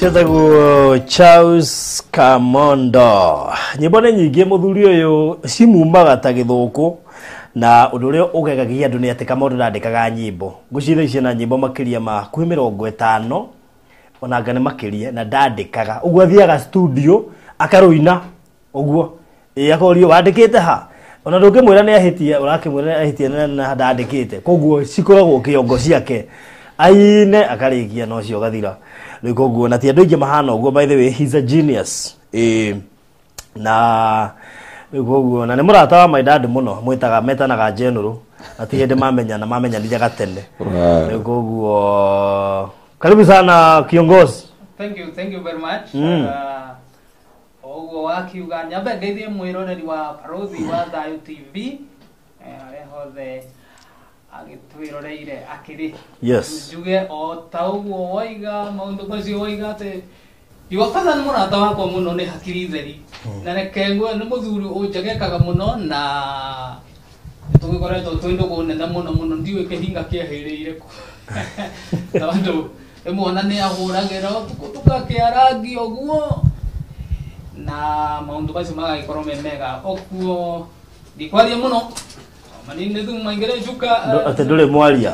Cietagwo Charles Kamondo. Nyĩmbo nĩ nyingĩ mũthuri ũyũ cimumaga ta gĩthũkũ, na ũndũ ũrĩa ũgegagia andũ nĩ atĩ Kamondo ndandĩkaga nyĩmbo. Ngwĩciria ici ena nyĩmbo makĩria ma hakuhĩ 50, ona anga nĩ makĩria, na ndandĩkaga. Ũguo athiaga studio akarũina ũguo, ĩ akorio wandĩkĩte ha, ona ndũngĩmwĩra nĩ ahĩtie, ũrakĩmwĩra nĩ ahĩtie na ndandĩkĩte. Koguo cikoragwo kĩongo ciake, aine akarĩkia na ũcio ũgathira. Rĩu koguo na ti andũ aingĩ mahana ũguo, by the way he's a genius. Ĩ na rĩu koguo na nĩ mũrata wa my dad mũno, mwĩtaga metanaga General, na ti hĩndĩ mamenyana, mamenyanire gatene. Rĩu koguo karibu sana kiongozi. Thank you, thank you very much. Ũguo wakiuga, nyambe ngeithie mwĩroreri wa Barothi wa Thayũ TV, harĩa hothe agĩtwĩroreire akĩrĩ. Njuge o ta ũguo waiga maũndũ macio waiga atĩ your father nĩ mũrata wakwa mũno, nĩ hakiri theri, na reke ngue nĩ mũthuri ũnjegekaga mũno, na tũgĩkoretwo twĩ ndũgũ nene mũno mũno, ndiũĩ kĩhinga kĩahĩrĩire kũ, tondũ rĩmwe ona nĩ ahũragĩra ũtukũ tũgakĩarangia ũguo, na maũndũ macio magagĩkorwo me mega. Ũguo ndikwaria mũno, manini nĩ thumu maingĩre njuka. Atĩ ndũrĩ mwaria.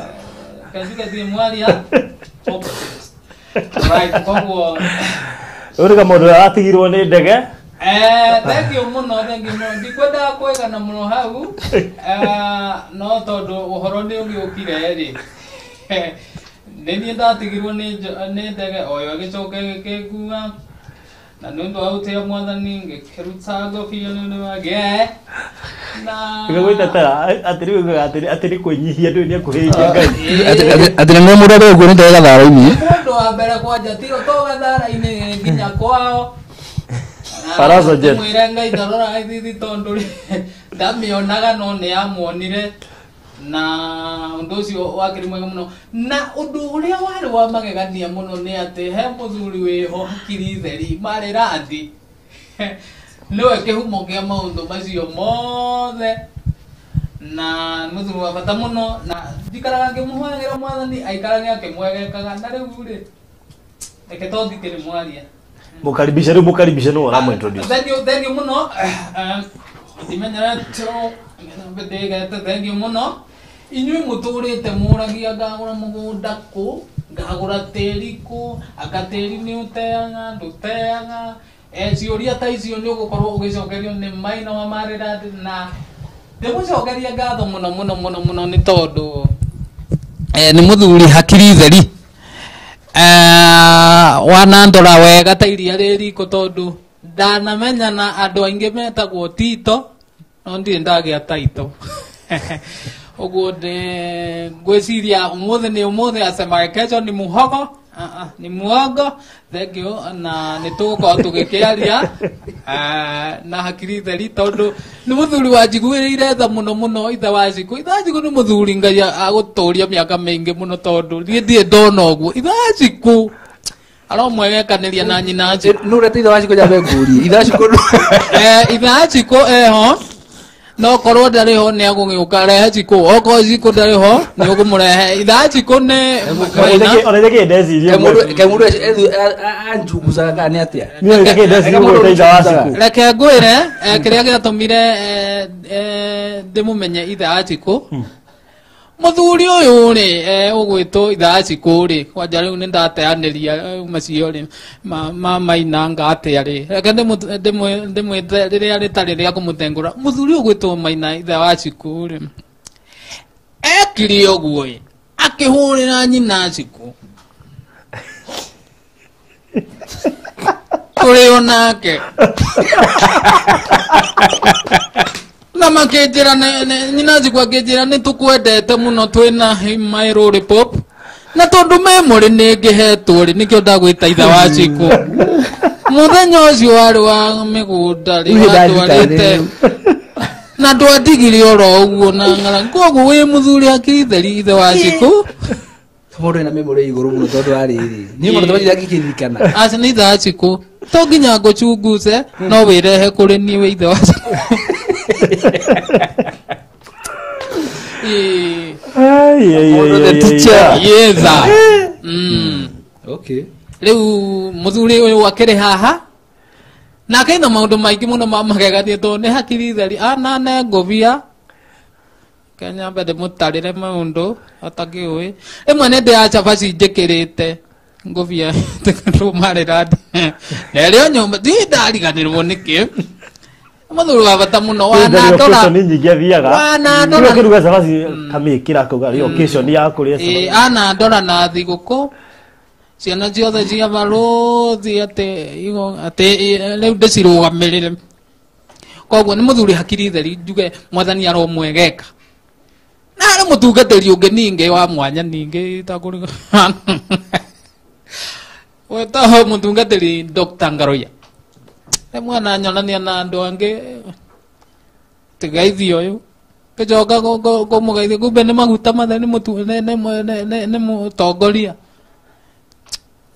Kajuka tirĩ mwaria, opposite, right? Koguo Ũyũ nĩ Kamondo ũrĩa watigirwo nĩ ndege. Thank you mũno, thank you mũno. Ndikwendaga kwĩgana mũno hau, no tondũ ũhoro nĩ ũgĩũkire rĩ, nĩ niĩ ndatigirwo nĩ ndege oyo ĩgĩcoka ĩgĩkĩngua, na nĩ ũndũ wa gũtĩa mwathani ngĩkĩruta ngobia nĩ ũndũ wake na Gĩgwĩtetera atĩ rĩu atĩ nĩ kwĩnyihia, ndũĩ nĩ akuhĩrĩirie Ngai. Atĩ nĩ mũndũ ũguo nĩ ndege gathara-inĩ. Mũndũ wa mbere kwanja tiro to gathara-inĩ nginya kwao. Baraza Jet. Mwĩre Ngai ndarora ithithi, tondũ rĩ, ndamĩonaga no nĩ amuonire, na ũndũ ũcio wakĩrĩ mwega mũno. Na ũndũ ũrĩa warĩ wa magegania mũno nĩ atĩ he mũthuri wĩho hakiri theri marĩ rathi, nĩwe kĩhumo kĩa maũndũ macio mothe, na nĩ mũthuri wa bata mũno, na njikaraga ngĩmũhoyagĩra mwathani aikarage akĩmwegekaga. Na rĩu rĩ, reke to ndikĩrĩ mwaria. Mũkaribishe rĩu, mũkaribishe, nĩwe ũramũ-introduce. Thank you, thank you mũno. Ndimenyerete ndĩgete, thank you mũno. Inyuĩ mũtũrĩte mũragia ngagũra mũgũnda kũ, ngagũra tĩri kũ, anga tĩri nĩ ũteaga ndũteaga. Ciũria ta icio nĩ ũgũkorwo ũgĩcokerio nĩ Maina wa Maridad, na ndĩmũcokerie ngatho mũno mũno mũno mũno, nĩ tondũ nĩ mũthuri hakiri theri, wanandora wega ta iria rĩ riko, tondũ ndanamenya na andũ aingĩ metagwo Tito, no ndirĩ ndagĩa Taito. Ũguo ndĩ ngwĩciria ũmũthĩ nĩ ũmũthĩ, asemaga kesho ni muhogo. Ah, ah, ni muongo. Thank you, na nĩ tũgũkorwo tũgĩkĩaria na hakiri theri, tondũ nĩ mũthuri wanjiguĩrĩire tha mũno mũno. Ithe wa Cikũ, ithe wa Cikũ nĩ mũthuri Ngai agũtũria mĩaka mĩingĩ mũno, tondũ niĩ ndirĩ ndona ũguo. Ithe wa Cikũ aromwegekanĩria na nyina Cikũ. Nũ ũreta ithe wa Cikũ? Nyambe ngũrie ithe wa Cikũ? Ithe wa Cikũ eho, no korwo ndarĩ ho nĩ agũgĩũka rehe Cikũ, okorwo Cikũ ndarĩ ho nĩ ũkũmũrehe. Ithe wa Cikũ nĩ Maina. Ona nĩkĩ ndeciria? Ke mũndũ anjungucaga kana nĩ atĩa? Niĩ nĩkĩ ndeciria gwĩta ithe wa Cikũ? Reke ngwĩre, kĩrĩa gĩatũmire ndĩmũmenye ithe wa Cikũ, mũthuri ũyũ rĩ, ũgwĩtwo ithe wa Cikũ rĩ, kwanja rĩu nĩ ndateanĩria macio rĩ ma Maina nga atĩa rĩ, reke ndĩmwĩte rĩrĩa rĩtarĩ rĩa kũmũtengũra. Mũthuri ũyũ ũgwĩtwo Maina ithe wa Cikũ rĩ, ekire ũguo ĩ, akĩhũrĩra nyina Cikũ tũrĩ o nake, na makĩnjĩra nyina Cikũ akĩnjĩra nĩ tũkwendete mũno, twĩna my lollipop, na tondũ memory nĩ ngĩhetwo rĩ, nĩkĩo ndagwĩta ithe wa Cikũ. Mũthenya ũcio warĩ wa mĩgũnda rĩ, Niĩ watwarĩte na ndwatigire oro ũguo na ng'ara. Koguo wĩ mũthuri hakiri theri, ithe wa Cikũ. Mũndũ ena memory igũrũ mũno, tondũ arĩrĩ niĩ mũndũ tũmanyire angĩkĩririkana. Aca, nĩ ithe wa Cikũ, to nginya ngũchunguze, no wĩrehe kũrĩ niĩ wĩ ithe wa Cikũ. Ĩĩ. Ai, ai, ai, Mũndũ the ai, teacher. ai, ai. Yetha. Okay. Riu muthuri uyu akiri haha na akaina maundu maingi muno ma magegania tondu ni hakiri theri anane ngobia Kenya mbere mutarire maundu atakiui rimwe ni ndira cabaci njikirite ngobia tikurumarira nerio nyumba ndi ndariganirwo niki muthuri wa bata muno wanandora ni nyingi athiaga wanandora kiruga cabaci kamikira kuga ri occasion ya kuria cabaci anandora na thiguku ciana ciothe cia baruthi ati ati riu ndicirugamirire koguo ni muthuri hakiri theri njuge mwathani aromwegeka na ari mutungatiri ungi ningi wa mwanya ningi itakuriga wetaho mutungatiri Dr. Ngaroya ni mwana nyonania na andu angi tigaithio uyu ngicoka kumugeithia kumbe ni maguta mathe ni mutongoria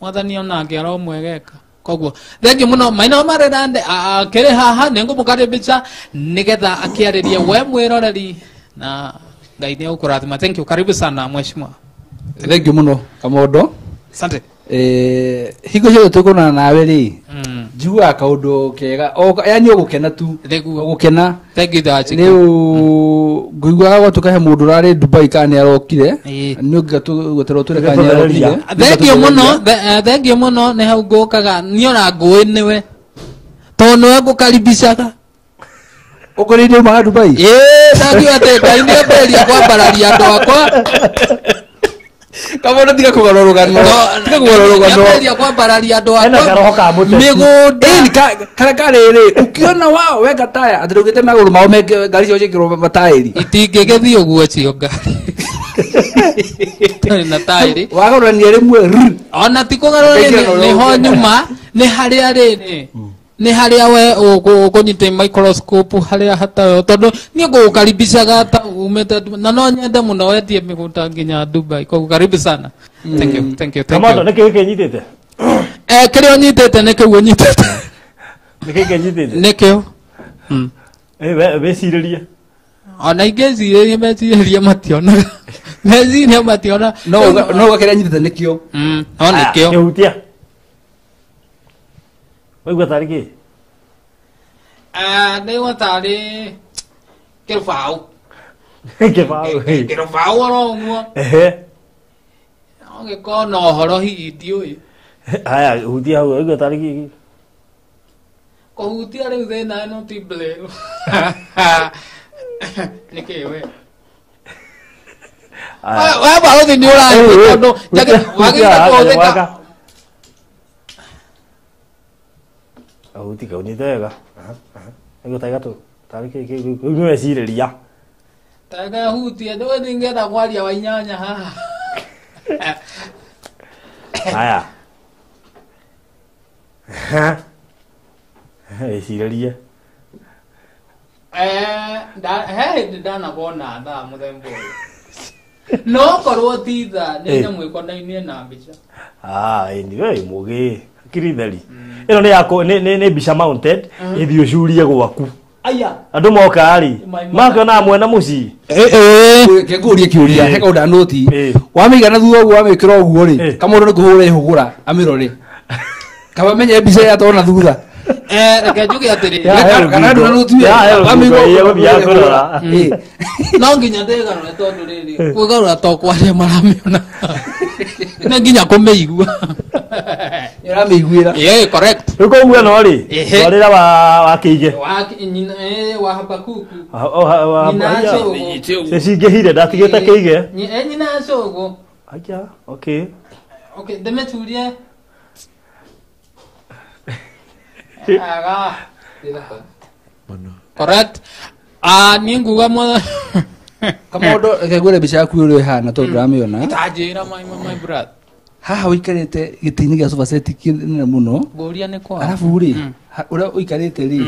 mwathani onake aromwegeka koguo thengiå må no maina marerande akĩrĩ haha nĩ ngũmũkaribisha nĩgetha akĩarĩrie we mwĩroreri na Ngai nĩ egũkũrathima. Thank you, karibu sana mheshimiwa. Thank you muno Kamondo. Asante. Hingo ciothe tũkuonana nawe rĩ njiguaga kaũndũ kega yani ũgũkena tu ũgũkena. Thank you dachi. Rĩu ngũiguaga gwatuĩka he mũndũ ũrarĩ Dubai kana nĩ arokire nĩ ũngĩgatũgweterwo twĩre kana nĩ arokire. Thank you muno, thank you muno nĩ hau ngũkaga niĩ ona ngũĩ nĩwe tondũ nĩwe ngũkaribicaga. Ũkoreire umaga Dubai? Ĩĩ ndakiuga atĩ Ngai nĩ ambĩrĩria kwambararia andũ akwa. Kamondo tiga kũgarũra rũgano. Tiga kũgarũra rũgano. Nĩambĩrĩria kwambararia andũ Hena akwa. karoho ka mũteti. Mĩgũnda. Ĩni karĩa karĩrĩ ũkĩona wao weka taya atĩ ndũgĩte magũrũ mao meke ngari ciao ciĩkĩrwo mataĩri. Itingĩgĩthiĩ ũguo cio ngari. Itarĩ na taĩri. Wagarũrania rĩmwe rr. Ona ti kũgarũrania nĩho nyuma nĩ harĩa rĩrĩ nĩ harĩa we ũkũnyita microscope harĩa hatayo tondũ niĩ ngũgũkaribicaga ta umĩte na no nyende mũno wendie mĩgũnda nginya Dubai koguo karibu sana. Thank you, thank you, thank Kamondo you. nĩ kĩĩ kĩnyitĩte? Kĩrĩa ũnyitĩte nĩ kĩu ũnyitĩte. Nĩ kĩĩ kĩnyitĩte? Nĩ kĩo. Wĩcirĩrie. Ona ingĩcirĩria mecirĩria mationaga. Meciria mationaga. No uga kĩrĩa nyitĩte nĩ kĩo. No nĩ kĩo. Kĩhutia. Waigua tarĩ kĩ? Ndaigua tarĩ kĩrũbaũ. Kĩbaũ. Kĩrũbaũ oro ũguo. Ehe. No gĩkorwo na ũhoro hihi ndiũĩ. Haya, hutia hau, waigua tarĩ kĩ? Kũhutia rĩu thĩna ĩno ti blame. Nĩkĩ we? We barothi nĩ ũrathiĩ tondũ wagĩrĩire kũhũthĩka. Ahuti kaunite wega. Nĩguo ta gatũ tarĩ kĩ kĩ rĩu nĩ wecirĩria. Tega hutie ndũĩ ningĩenda kwaria wa inyanya haha. Haya. Wecirĩrie. He hĩndĩ ndanakona thaa mũthemba ũyũ. No korwo ti thaa nĩ nyamũ ĩkonainie na mbica. Ĩni we mũgĩ hakiri theri. Ĩno nĩ yako nĩ mbica mounted ĩthiĩ ũcurie gwaku. Aya. Andũ moka rĩ makĩona mwena mũciĩ. Kĩngũrie kĩũria he kaũndũ noti. Wamĩiga na thutha ũguo wamĩkĩra ũguo rĩ Kamondo nĩ kũhũra ĩhũgũra amĩrore. Kaba menye mbica ĩrĩa atona thutha. Reke njuge atĩrĩrĩ. Kana andũ na noti wamĩiga. No nginya ndĩgarũre tondũ rĩrĩ kwĩgarũra to kwa arĩa maramĩona. Nĩ nginya kũmĩigua. Ĩramĩiguĩra. Yeah, correct. Rĩu koguo no rĩ twarĩra wa kĩige. Wa Habakuku. Cingĩhire ndatigĩte kĩige. Nyina cũgũ. Aja, okay. Okay, ndĩmĩcurie. Aga. Correct. Niĩ nguga mothe. Kamondo reke ngwĩre mbica yaku ũrĩa ĩhana tondũ ndĩramĩona. Itanjĩra my brother. Haha ũikarĩte gĩtĩ-inĩ gĩa sofa set kĩnene mũno. Ngũria nĩ kwa. Arabu rĩ ũrĩa ũikarĩte rĩ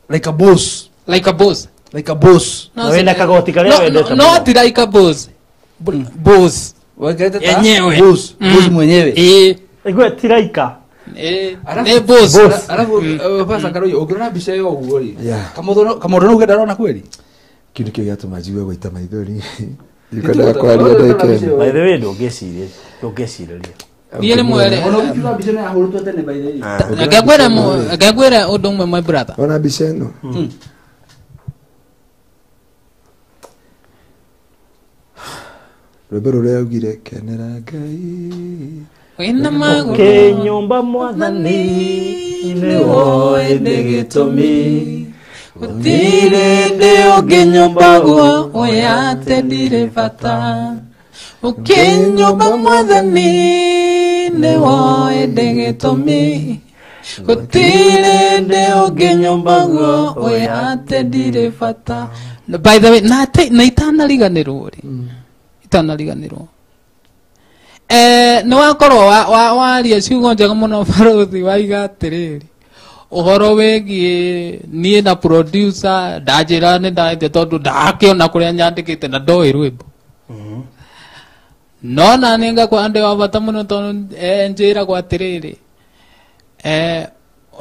like a boss. Like a boss. Like a boss. Na wĩna kagoti karĩa wendete. No ti like a boss. Boss. Waikarĩte ta yenyewe. Boss. Boss mwenyewe. Igwe ti like. Nĩ boss. Arabu Pastor Karoyo ũngĩrora mbica ĩyo ũguo rĩ Kamondo no uge ndarona kweli? Kĩu nĩkĩo gĩatũma njigue gũita maithori. Ndikwendaga kwaria ndagĩka ĩno. By the way ndũngĩcirĩria. Niĩ rĩmwe rĩ Ona ũkiuga mbica ĩno yahũrĩtwo tene by the way. Reke ngwĩre ũndũ ũmwe my brother. Ona mbica ĩno. Rwĩmbo rũrĩa augire kenera Ngai. Wĩna magũrũ Ũkĩnyũmba mwathani nĩ woĩ nĩ gĩtũmi. Gũtirĩ ndĩ ũngĩnyũmbagwo ũyũ atĩ ndirĩ bata. Ũkĩnyũmba mwathani nĩ woĩ ndĩ gĩtũmi. Gũtirĩ ndĩ ũngĩnyũmbagwo ũyũ atĩ ndirĩ bata. By the way, na itanariganĩrwo rĩ, itanariganĩrwo nĩ wakorwo waria ciugo njega mũno barothi waiga atĩrĩrĩ ũhoro wĩgiĩ niĩ na producer ndanjĩra nĩ ndaĩte tondũ ndakĩona kũrĩa nyandĩkĩte na ndoĩ rwĩmbo. No na nĩ ngakwa ndĩ wa bata mũno tondũ njĩragwo atĩrĩrĩ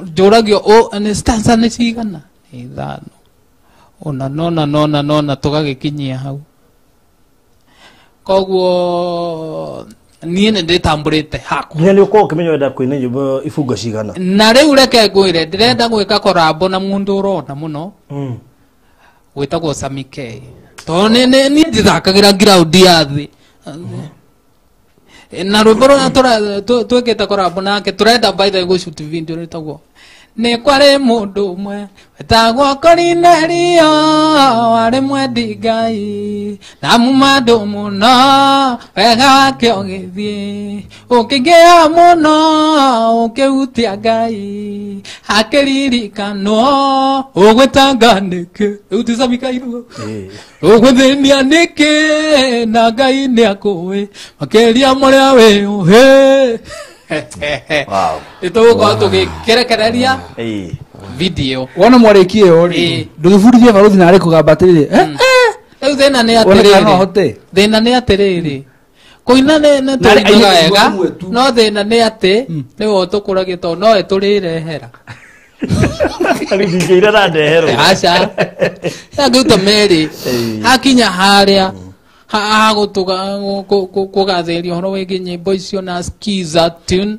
njũragio nĩ stanza nĩ cigana? Nĩ ithano. Ona nona nona nona tũgagĩkinyia hau. Koguo niĩ nĩ ndĩtambũrĩte hakwa. Nginya nĩ ũkorwo ũkĩmenya ũrenda kũina nyĩmbo ibungo cigana. Na rĩu reke ngwĩre ndĩrenda gwĩka korambo na mũndũ ũrona mũno gwĩtagwo Sammy K. Tondũ niĩ ndithakagĩra ground ya thĩ. Na rwĩmbo rũrĩa twĩkĩte korambo nake tũrenda by the way gũshoot video rwĩtagwo nĩ kwarĩ mũndũ ũmwe wetagwo Korinelio warĩ mwendi Ngai na muma andũ mũno wega wake ũgĩthiĩ ũkĩngĩa mũno ũkĩhutia Ngai akĩririkanwo ũgwĩtanga nĩkĩ rĩu ti Sammy K rĩu ũgũthĩnia nĩkĩ na Ngai nĩakũĩ makĩria mũrĩa wĩ ũhĩ. Wow. Nĩtũgũkorwo tũgĩkerekereria video. Wona mwarĩkie ĩyo rĩ, ndũgĩbundithie barothi narĩ kũgamba atĩrĩrĩ. Rĩu thĩna nĩ Wona kana no atĩrĩrĩ. ahote. Thĩna nĩ atĩrĩrĩ. Kũina nĩ tũringaga wega, no thĩna nĩ atĩ nĩwe ũtũkũragia tondũ no ĩtũrĩrehera. Rĩu ndingĩira na ndeherwo. Aca. Angĩruta merĩ hakinya harĩa kũgathĩrĩria ũhoro wĩgiĩ nyĩmbo icio na skiza tune.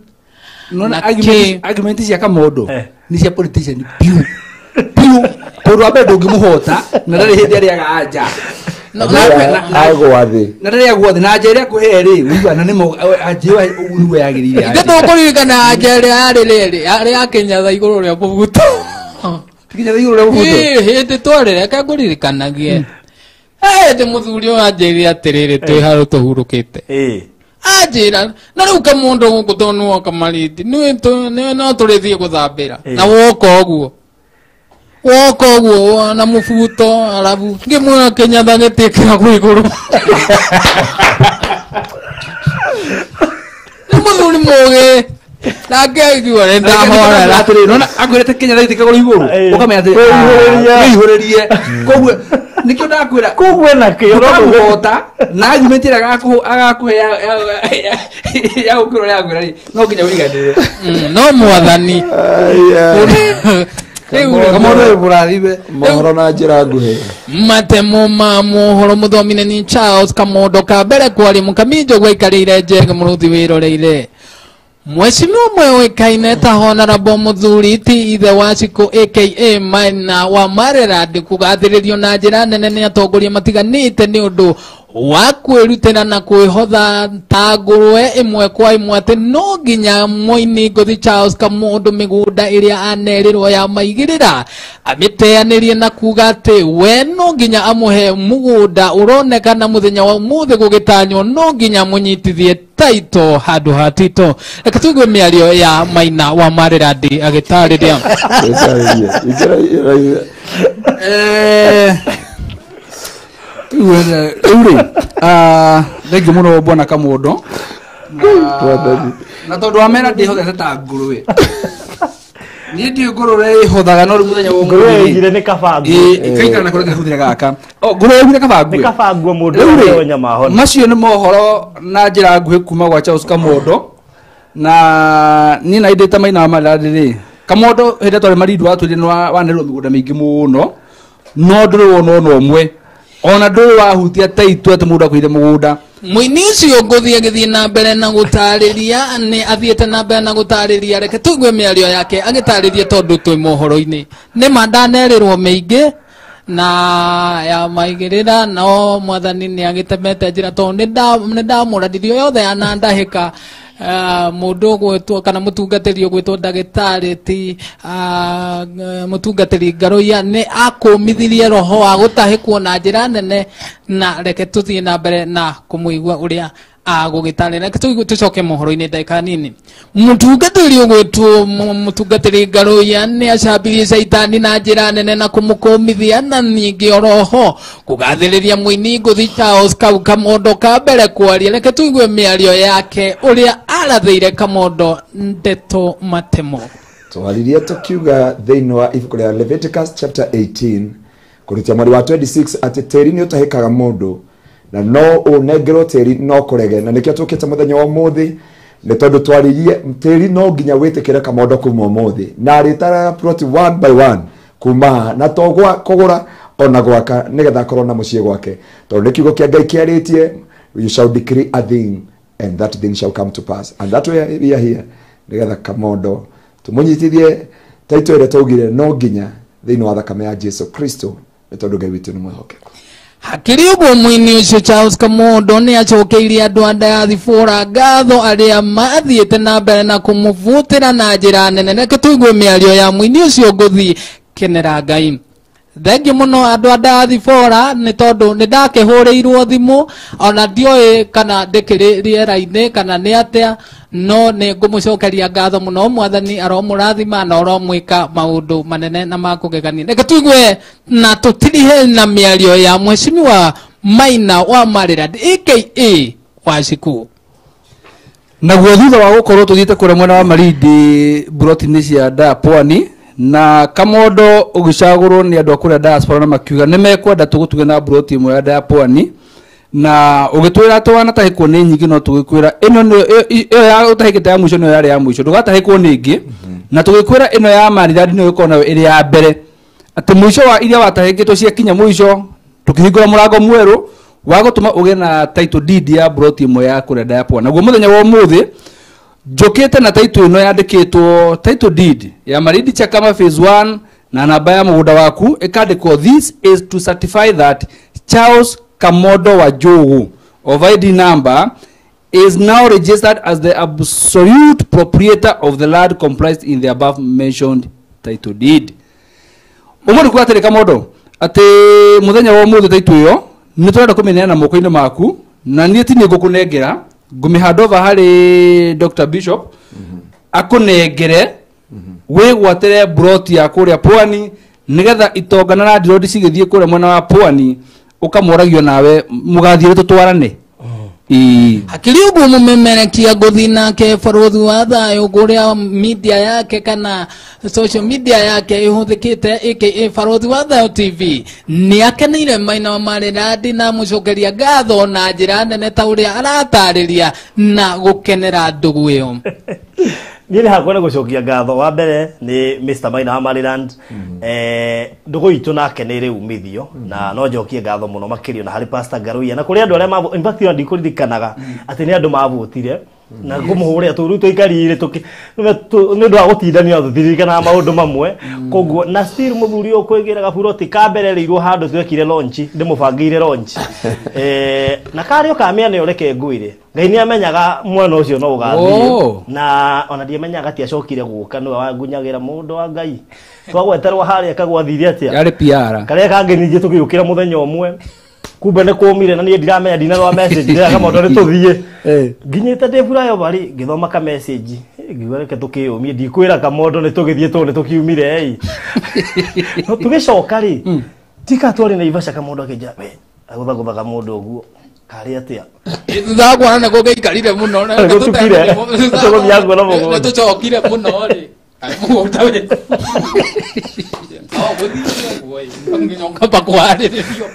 Nona argument cia Kamondo nĩ cia politician piu piu tondũ wa mbere ndũngĩmũhota na ndarĩ hĩndĩ arĩaga anja. Agwa thĩ. Na ndarĩ agwa thĩ na anja ĩrĩa akũhe rĩ ũigua na nĩmo anja ĩyo ũguo nĩguo yagĩrĩire. Ithe tũkũririkana anja ĩrĩa yarĩ rĩrĩ yarĩ ya Kenyatta igũrũ rĩa mũbuto. Kenyatta igũrũ rĩa mũbuto. Hĩndĩ twarĩ reke ngũririkanagie. Hĩndĩ mũthuri ũyũ anjĩrire atĩrĩrĩ twĩ harũ tũhurũkĩte. Anjĩra na rĩu Kamondo gũkũ tondũ nĩwoka Malindi nĩwe no tũrĩthiĩ gũthambĩra na woka ũguo woka ũguo na mũbuto arabu ngĩmwĩra Kenyatta gĩtĩkĩragwo igũrũ. Nĩ mũthuri mũgĩ nake aigua nĩ ndahorera. Atĩrĩrĩ nona akwĩrĩte Kenyatta gĩtĩkĩragwo igũrũ ũkamenya atĩ wĩihũrĩrie. Koguo nikio ndakwĩra koguo ena kĩo no ndũkamũhota na argument ĩrĩa agakũhe ya gũkĩra ũrĩa akwĩra rĩ no nginya ũiganĩre. No mwathani Kamondo wĩ mũrathime. Mohoro na njĩra nguhĩ. Matemo ma mohoro mũthomine ni Charles Kamondo ka mbere kwaria mũkaminjo gwaikarĩire njega mũrũthi wĩroreire. Mheshimiwa ũmwe ũĩkaine ta Honorable Mũthuri ti ithe wa Cikũ aka Maina wa Maryland kũgathĩrĩrio na njĩra nene nĩ atongoria matiganĩte nĩ ũndũ wa kwĩrutĩra na kwĩhotha ta ngũrwe ĩmwe kwa ĩmwe atĩ no nginya mũini ngũthi Charles Kamondo mĩgũnda ĩrĩa anerĩrwo ya maigĩrĩra amĩteanĩrie na kuga atĩ we no nginya amũhe mũgũnda ũronekana mũthenya wa ũmũthĩ gũgĩtanywo no nginya mũnyitithie taito handũ ha Tito. Reke tũigue mĩario ya Maina wa Maryland agĩtarĩria. Rĩu rĩ thengiũ mũno bwana Kamondo na tondũ wa mera ndĩhothete ta ngũrwe niĩ ndiũĩ ngũrwe ĩhothaga no rĩu mũthenya wa Ngũrwe ĩigire nĩ kaba nguo. Ĩkaikara na kũrĩa kĩhũthĩra gaka. Ngũrwe ĩigire kaba nguo. Nĩ kaba nguo mũndũ Rĩu rĩ, ũrĩa nyama hona. Macio nĩ mohoro na njĩra nguhĩ kuma gwa Charles Kamondo na niĩ na indĩte Maina wa Maryland rĩ Kamondo hĩndĩ ĩrĩa twarĩ Malindi watwĩrire nĩ wanerwo mĩgũnda mĩingĩ mũno no ndũrĩ wona ona ũmwe ona ndũrĩ wahutia taitũ atĩ mũndũ akũire mũgũnda. Mũini ũcio ngũthiĩ agĩthiĩ na mbere na gũtarĩria nĩ athiĩte na mbere na gũtarĩria, reke tũigue mĩario yake agĩtarĩria tondũ twĩ mohoro-inĩ. Nĩ ma ndanerĩrwo mĩingĩ na ya maigĩrĩra, no mwathani nĩ agĩtemete njĩra tondũ nĩ ndamũrathirio yothe yanandahĩka. Mũndũ ũgwĩtwo kana mũtungatĩri ũgwĩtwo ndagĩtarĩ ti mũtungatĩri Ngaruiya nĩ akũmithirie roho wa gũtahĩkwo na njĩra nene, na reke tũthiĩ na mbere na kũmũigua ũrĩa agũgĩtarĩria. Reke tũcoke mohoro-inĩ ndagĩka nini. Mũtungatĩri ũgwĩtwo mũtungatĩri Ngaruiya nĩ acambirie caitani na njĩra nene na kũmũkũmithia, na ningĩ oroho kũgathĩrĩria mũini ngũthi Charles Kau Kamondo ka mbere kwaria. Reke tũigue mĩario yake ũrĩa arathĩire Kamondo ndeto matemo. Twaririe tũkiuga thĩinĩ wa ibuku rĩa Leviticus chapter 18 kũrutia mweri wa 26 atĩ tĩri nĩ ũtahĩkaga mũndũ na no ũnengerwo tĩri no kũrege, na nĩkĩo tũkĩte mũthenya wa ũmũthĩ nĩ tondũ twaririe tĩri no nginya wĩtĩkĩre Kamondo kuma ũmũthĩ, na arĩtaraga plot one by one kuma na to kũgũra ona gwaka nĩgetha akorwo na mũciĩ gwake, tondũ nĩ kiugo kĩa Ngai kĩarĩtie, you shall decree a thing and that thing shall come to pass, and that way we are here nĩgetha Kamondo tũmũnyitithie taito ĩrĩa twaugire no nginya thĩinĩ wa thakame ya Jesu Kristo, nĩ tondũ Ngai witũ nĩ mwĩhokeku. Hakĩrĩ ũguo mũini ũcio Charles Kamondo nĩ acokeirie andũ a diaspora ngatho arĩa mathiĩte na mbere na kũmũbutĩra na njĩra nene. Reke tũigue mĩario ya mũini ũcio ngũthi kenera Ngai. Thengiũ mũno andũ a diaspora nĩ tondũ nĩ ndakĩhũrĩirwo thimũ ona ndioĩ kana ndĩkĩrĩ rĩera-inĩ kana nĩ atĩa, no nĩ ngũmũcokeria ngatho mũno. Mwathani aromũrathima na aromwĩka maũndũ manene na ma kũgegania. Reke tũigue na tũtirihe na mĩario ya mheshimiwa Maina wa Maryland aka Wanjikũ. Naguo thutha wa gũkorwo tũthiĩte kũrĩa mwena wa Malindi buroti-inĩ cia Dar Pwani, na Kamondo ũgĩcagũrwo nĩ andũ a kũrĩa diaspora na makiuga nĩ mekwenda tũgũtuge na buroti ĩmwe ya Dar Pwani, na ũgĩtwĩra atĩ wanatahĩkwo nĩ nyingĩ, no tũgĩkwĩra ĩno nĩyo ĩyo ya ũtahĩkĩte ya mũico nĩyo yarĩ ya mũico, ndũgatahĩkwo nĩ ĩngĩ. Na tũgĩkwĩra ĩno ya Maryland nĩyo ĩkorwo nayo ĩrĩ ya mbere, atĩ mũico wa iria watahĩkĩtwo ciakinya mũico tũkĩhingũra mũrango mwerũ wa gũtũma ũgĩe na title deed ya buroti ĩmwe ya kũrĩa Dar Pwani. Naguo mũthenya wa ũmũthĩ njũkĩte na title ĩno yandĩkĩtwo title deed ya Malindi Chakama phase 1 na namba ya mũgũnda waku ĩkandĩkwo, this is to certify that Charles Kamondo wa Njogu of ID number is now registered as the absolute proprietor of the land comprised in the above mentioned title deed. Ũmũthĩ kuga atĩrĩ Kamondo atĩ mũthenya wa ũmũthĩ title ĩyo nĩ tũrenda kũmĩneana moko-inĩ maku, na niĩ ti niĩ ngũkũnengera, ngũmĩhand over harĩ Dr. Bishop akũnengere wĩgwatĩre buroti ya kũrĩa Pwani, nĩgetha itonga na landlord cigĩthiĩ kũrĩa mwena wa Pwani ũkamoragio nawe mũgathiĩ tũtwarane. Hakĩrĩ ũguo mũmemerekia ngũthi nake barũthi wa thayũ kũrĩa media yake kana social media yake ĩhũthĩkĩte aka barũthi wa thayũ TV nĩ akeneire Maina wa Maryland na amũcokeria ngatho na njĩra nene ta ũrĩa aratarĩria na gũkenera ndũgũ ĩyo. Niĩ nĩ hakwa nĩ gũcokia ngatho wa mbere nĩ Mr. Maina wa Maryland. Ndũgũ itũ nake nĩ ĩrĩ umithio na no njokie ngatho mũno makĩria na harĩ Pastor Ngaruiya na kũrĩ andũ arĩa in fact ndikũririkanaga atĩ nĩ andũ mavotire na ngũmũhũrĩra tũrũ tũikarire nĩ ũndũ wa gũtindania tũtiririkanaga maũndũ mamwe, koguo na still mũthuri ũyũ kwĩgĩra gaburoti ka mbere rĩirwo handũ twekire launch, ndĩmũbangĩire launch na karĩ o ka mĩena ĩyo reke ngwĩre Ngai nĩ amenyaga mwena ũcio no ũgathiĩ, na ona ndiamenyaga ti acokire gũka nĩwe wangunyagĩra mũndũ wa Ngai twagweterwo harĩa kagwathire atĩa yarĩ PR karĩa kangĩ ningĩ tũgĩũkĩra mũthenya ũmwe kumbe nĩ kũmire na niĩ ndiramenya ndinarora message ndĩraga Kamondo nĩ tũthiĩ nginyĩte ndĩ flyover rĩ ngĩthoma ka message ngiuga reke tũkĩyũmie ndikwĩra Kamondo nĩ tũgĩthiĩ tondũ nĩ tũkiumire ĩ no tũgĩcoka rĩ tika twarĩ Naivasha Kamondo akĩnjĩra we agũthagũthaga mũndũ ũguo karĩ atĩa thutha wa kuona nĩ gũgĩikarire mũno Gũtukire. Tũgũthiaga kuona mũgũnda. nĩ tũcokire mũno rĩ mũgũnda wĩ no gũthiĩ ũguo ĩ nginya ũkamba kũharĩrĩrio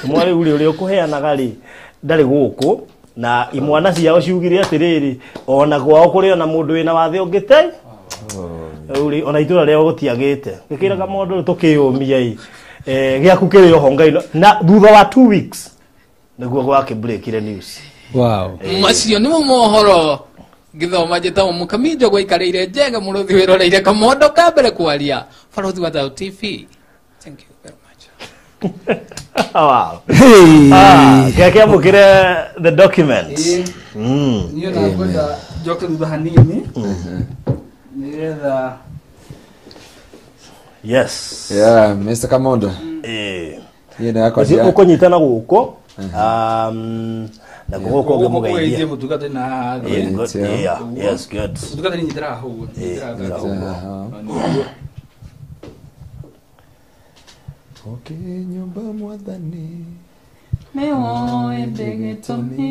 mwarĩ ũrĩa ũrĩa ũkũheanaga rĩ ndarĩ gũkũ na imwana ciao ciugire atĩrĩrĩ ona kwao kũrĩ ona mũndũ wĩna wathe ũngĩ te rĩu ona itũra rĩao gũtiagĩte gĩkĩra Kamondo rĩu tũkĩyũmia ĩ gĩaku kĩrĩ oho Ngai na thutha wa 2 weeks Nĩguo gwakĩbreakire news. Wow. Macio nĩmo mohoro ngĩthoma njĩtagwo Mũkami Njogu aikarĩire njega mũrũthi wĩroreire Kamondo ka mbere kwaria Barothi wa Thayũ TV. Thank you very much. Wow. Hey. Keke amũkĩre the document. Niĩ na ngwenda njoke thutha hanini nĩgetha Yes. Yeah, Mr. Kamondo. Niĩ nĩ yakwa Ũcio ũkũnyitana gũkũ. Na gũkũ ũngĩmũgeithia. Mũtungatĩri na haha thĩ. Good. Yeah, yes, good. Mũtungatĩri nyitĩra haha ũguo. Nyitĩra haha. Ũkĩnyũmba mwathani.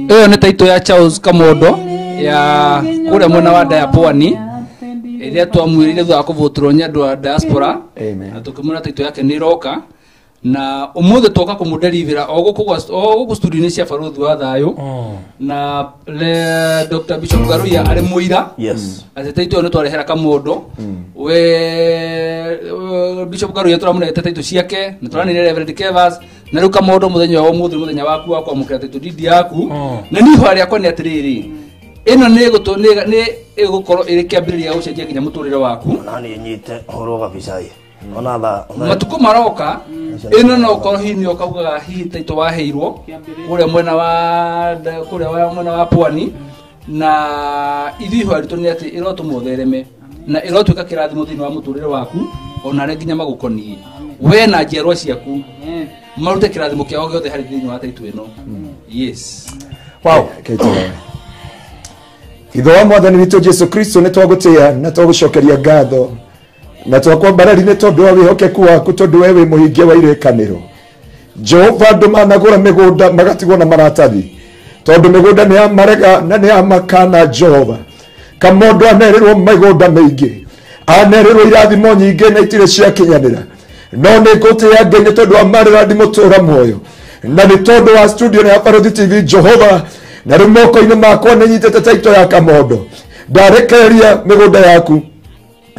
Ĩyo nĩ taitũ ya Charles Kamondo ya kũrĩa mwena wa Daya Pwani ĩrĩa twamwĩrire thutha wa kũvũtũrwo nĩ andũ a diaspora. Amen. Na tũkĩmwĩra taitũ yake nĩ ĩroka na ũmũthĩ twoka kũmũderivĩra o gũkũ studio-inĩ cia Barothi wa Thayũ na le Dr. Bishop Ngaruiya arĩ mũira. Yes. Atĩ taitũ ĩyo nĩ twarehera Kamondo. We Bishop Ngaruiya tũramũnete taitũ ciake na tũranĩria Reverend Kevas na rĩu Kamondo mũthenya wa ũmũthĩ nĩ mũthenya waku wa kwamũkĩra taitũ deed yaku. Na niĩ ihoya rĩakwa nĩ atĩrĩrĩ, ĩno nĩ ĩgũkorwo ĩrĩ kĩambĩrĩria gĩa gũcenjia nginya mũtũrĩre waku. Na niĩ nyite hũrwo gabica ĩ. Ona tha matukũ maroka ĩno no ũkorwo hihi nĩ ũkaugaga hihi taitũ waheirwo kũrĩa mwena wa kũrĩa mwena wa Pwani na ithuĩ ihoya ritũ nĩ atĩ ĩrotũma ũthereme na ĩrotuĩka kĩrathimo thĩinĩ wa mũtũrĩre waku ona arĩa nginya magũkoniĩ we na njiarwa ciaku marute kĩrathimo kĩao gĩothe harĩ thĩinĩ wa taitũ ĩno. Yes. Wow. Ithe wa mwathani witũ Jesu Kristo nĩ twagũtĩĩa na twagũcokeria ngatho na twakwambarari nĩ tondũ wa wĩhokeku waku tondũ we wĩ mũhingia wa irĩkanĩro. Jehova andũ managũra mĩgũnda magatigwo na maratathi tondũ mĩgũnda nĩ ya marega na nĩ ya makana. Jehova Kamondo anerĩrwo mĩgũnda mĩingĩ, anerĩrwo irathimo nyingĩ na itirĩ ciakinyanĩra, no nĩ ngũtĩĩa Ngai nĩ tondũ wa marĩra ndimũtũra muoyo na nĩ tondũ wa studio ya Barothi TV. Jehova na rĩu moko-inĩ makwa nĩ nyitĩte taitũ ya Kamondo, ndarekereria mĩgũnda yaku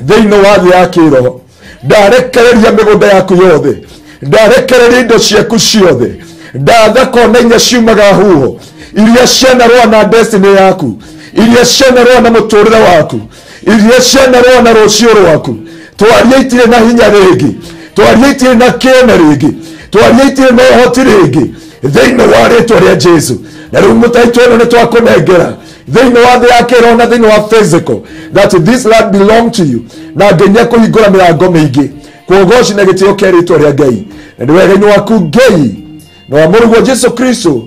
thĩinĩ wa thĩ ya kĩroho, ndarekereria mĩgũnda yaku yothe, ndarekereria indo ciaku ciothe, ndatha kona inya ciumaga huho iria cianarũa na destiny yaku, iria cianarũa na mũtũrĩre waku, iria cianarũa na rũciũ rwaku. Twaria itirĩ na hinya rĩngĩ, twaria itirĩ na kĩene rĩngĩ, twaria itirĩ na ũhoti rĩngĩ thĩinĩ wa rĩtwa rĩa Jesu. Na rĩu mũtaitũ ĩno nĩ twakũnengera thĩinĩ wa thĩ ya kĩroho na thĩinĩ wa physical that this land belong to you, na Ngai nĩekũhingũra mĩrango mĩingĩ kũgoci na gĩtĩo kĩa rĩtwa rĩa Ngai na nĩ wega-inĩ waku Ngai na wa mũrũguo Jesu Kristo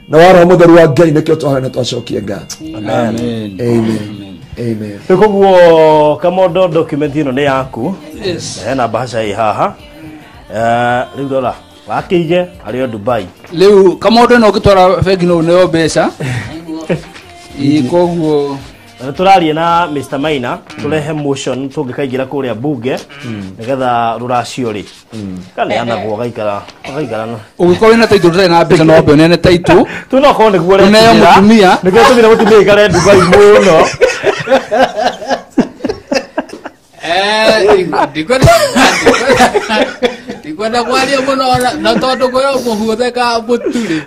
na wa Roho Mũtheru wa Ngai nĩkĩo twahoya na twacokia ngatho. Amen. Amen. Amen. Rĩu koguo Kamondo document ĩno nĩ yaku. Yes. Hena bahasha ĩ haha. Rĩu rora wakĩige arĩ o Dubai. Rĩu Kamondo no ũngĩtwara bengi no ũneo mbeca. Ĩ koguo tũraria na Mr. Maina tũrehe motion tũngĩkaingĩra kũrĩa bunge nĩgetha rũracio rĩ kaneanagwo gaikara gaikara na ũngĩkorwo wĩna taitũ ndũtarĩ na mbeca no wambe ũneane taitũ tu no korwo nĩguo Ũneo mũtumia. Nĩguo tũmire mũtumia aikare Dubai mũno. Ndikwenda kwaria mũno na tondũ kwĩra mũhutheka mũturi.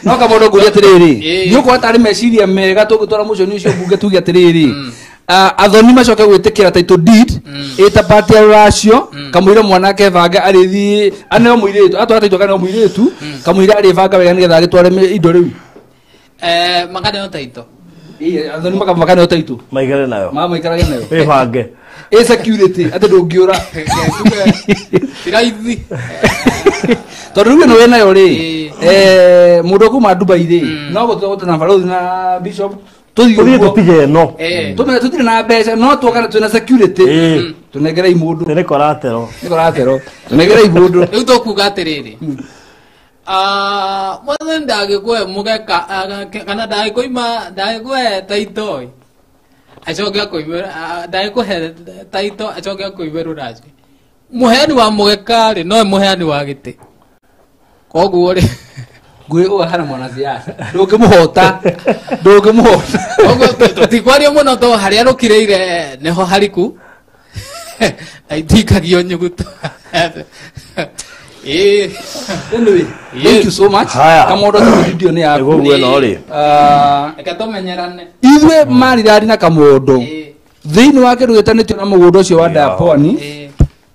No Kamondo ngũria atĩrĩrĩ, nĩ ũkuona tarĩ meciria mega tũngĩtwara motion ũcio bunge tuge atĩrĩrĩ, athoni macoke gwĩtĩkĩra title deed ĩta part ya rũracio kamũira mwanake banga arĩthiĩ aneo mũirĩtu atwara title kaneo mũirĩtu kamũira arĩbanga wega nĩgetha agĩtware indo rĩu. Makaneo title. Ĩĩ, athoni makaneo title maikare nayo mamaikarage nayo wĩbange ĩ security atĩ ndũngĩũra Ti raithi. Tondũ rĩu ĩno wĩnayo rĩ, mũndũ ũkuma Dubai rĩ no gũtũgũta na barothi na bishop tũthiĩ tũthiĩ ũguo tũtige ĩno tũmenye tũtirĩ na mbeca no tuoka twĩna security tũnengerei mũndũ nĩ collateral nĩ collateral tũnengerei mũndũ. Rĩu tũkuga atĩrĩrĩ, mwathani ndangĩkũhe mũgeka kana ndangĩkũima ndangĩkũhe taito acoke akũime ndangĩkũhe taito acoke akũime rũracio. Mũheani wa mũgeka rĩ nowe mũheani wa gĩtĩ, koguo rĩ ngwĩ ũyũ hana mwanasiasa ndũngĩmũhota ndũngĩmũhota. Koguo tũtikwaria mũno to harĩa rũkirĩire nĩho hariku na itikagio nyuguto. Anyway, thank you so much. Kamondo video nĩ yaku. Nĩguo no rĩ. Reke tũmenyerane. Ithuĩ marirari na Kamondo. Thĩinĩ wa kĩndũ gĩtanĩtio na mũgũnda ũcio wa Daponi.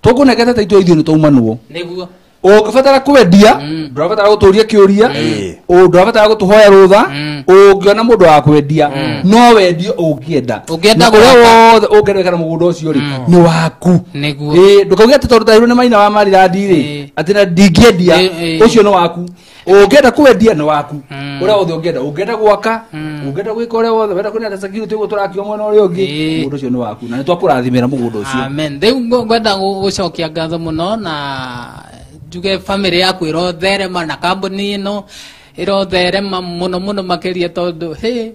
Tũkũnengete ta ithuĩ nĩ twaumanwo. Nĩguo. Ũngĩbatara kwendia, ndũrabatara gũtũria kĩũria, ndũrabatara gũtũhoya rũtha, ũngĩona mũndũ wa kwendia, no wendie ũngĩenda. Ũngĩenda ũrĩa wothe ũngĩenda gwĩka na mũgũnda ũcio rĩ, nĩ waku. Nĩguo. Ndũkauge atĩ tondũ tairwo nĩ maina wa marirandi rĩ, atĩ na ndingĩendia, ũcio nĩ waku. Ũngĩenda kwendia nĩ waku. Ũrĩa wothe ũngĩenda, ũngĩenda gwaka, ũngĩenda gwĩka ũrĩa wothe, wenda kũnea security ũguo tũrakio mwena ũrĩa ũngĩ, mũgũnda ũcio nĩ waku. Na nĩ twakũrathimĩra mũgũnda ũcio. Amen. Rĩu ngwenda gũcokia ngatho mũno na njuge family yaku ĩrotherema na kambuni ĩno ĩrotherema mũno mũno makĩria tondũ hĩ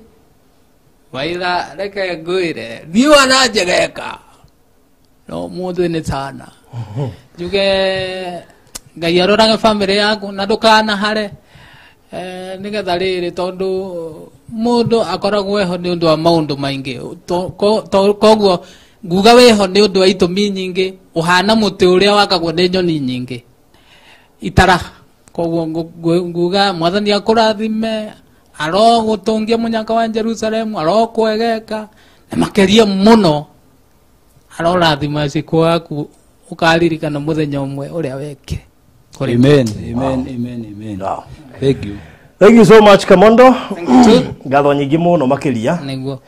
waitha reke ngwĩre niĩ wananjegeka no mũthĩ nĩ sana njuge Ngai arorage family yaku na ndũkanahare nĩgetha rĩrĩ tondũ mũndũ akoragwo eho nĩ ũndũ wa maũndũ maingĩ koguo nguga wĩho nĩ ũndũ wa itũmi nyingĩ ũhana mũtĩ ũrĩa wakagwo nĩ nyoni nyingĩ itara koguo nguga mwathani akũrathime arogũtũngia mũnyaka wa Jerusalemu arokwegeka na makĩria mũno arorathima ciku waku ũkaririkana mũthenya ũmwe ũrĩa wekire. Amen, amen, amen, amen. Wow. Thank you. Thank you so much Kamondo. Ngatho nyingĩ mũno makĩria. Nĩguo.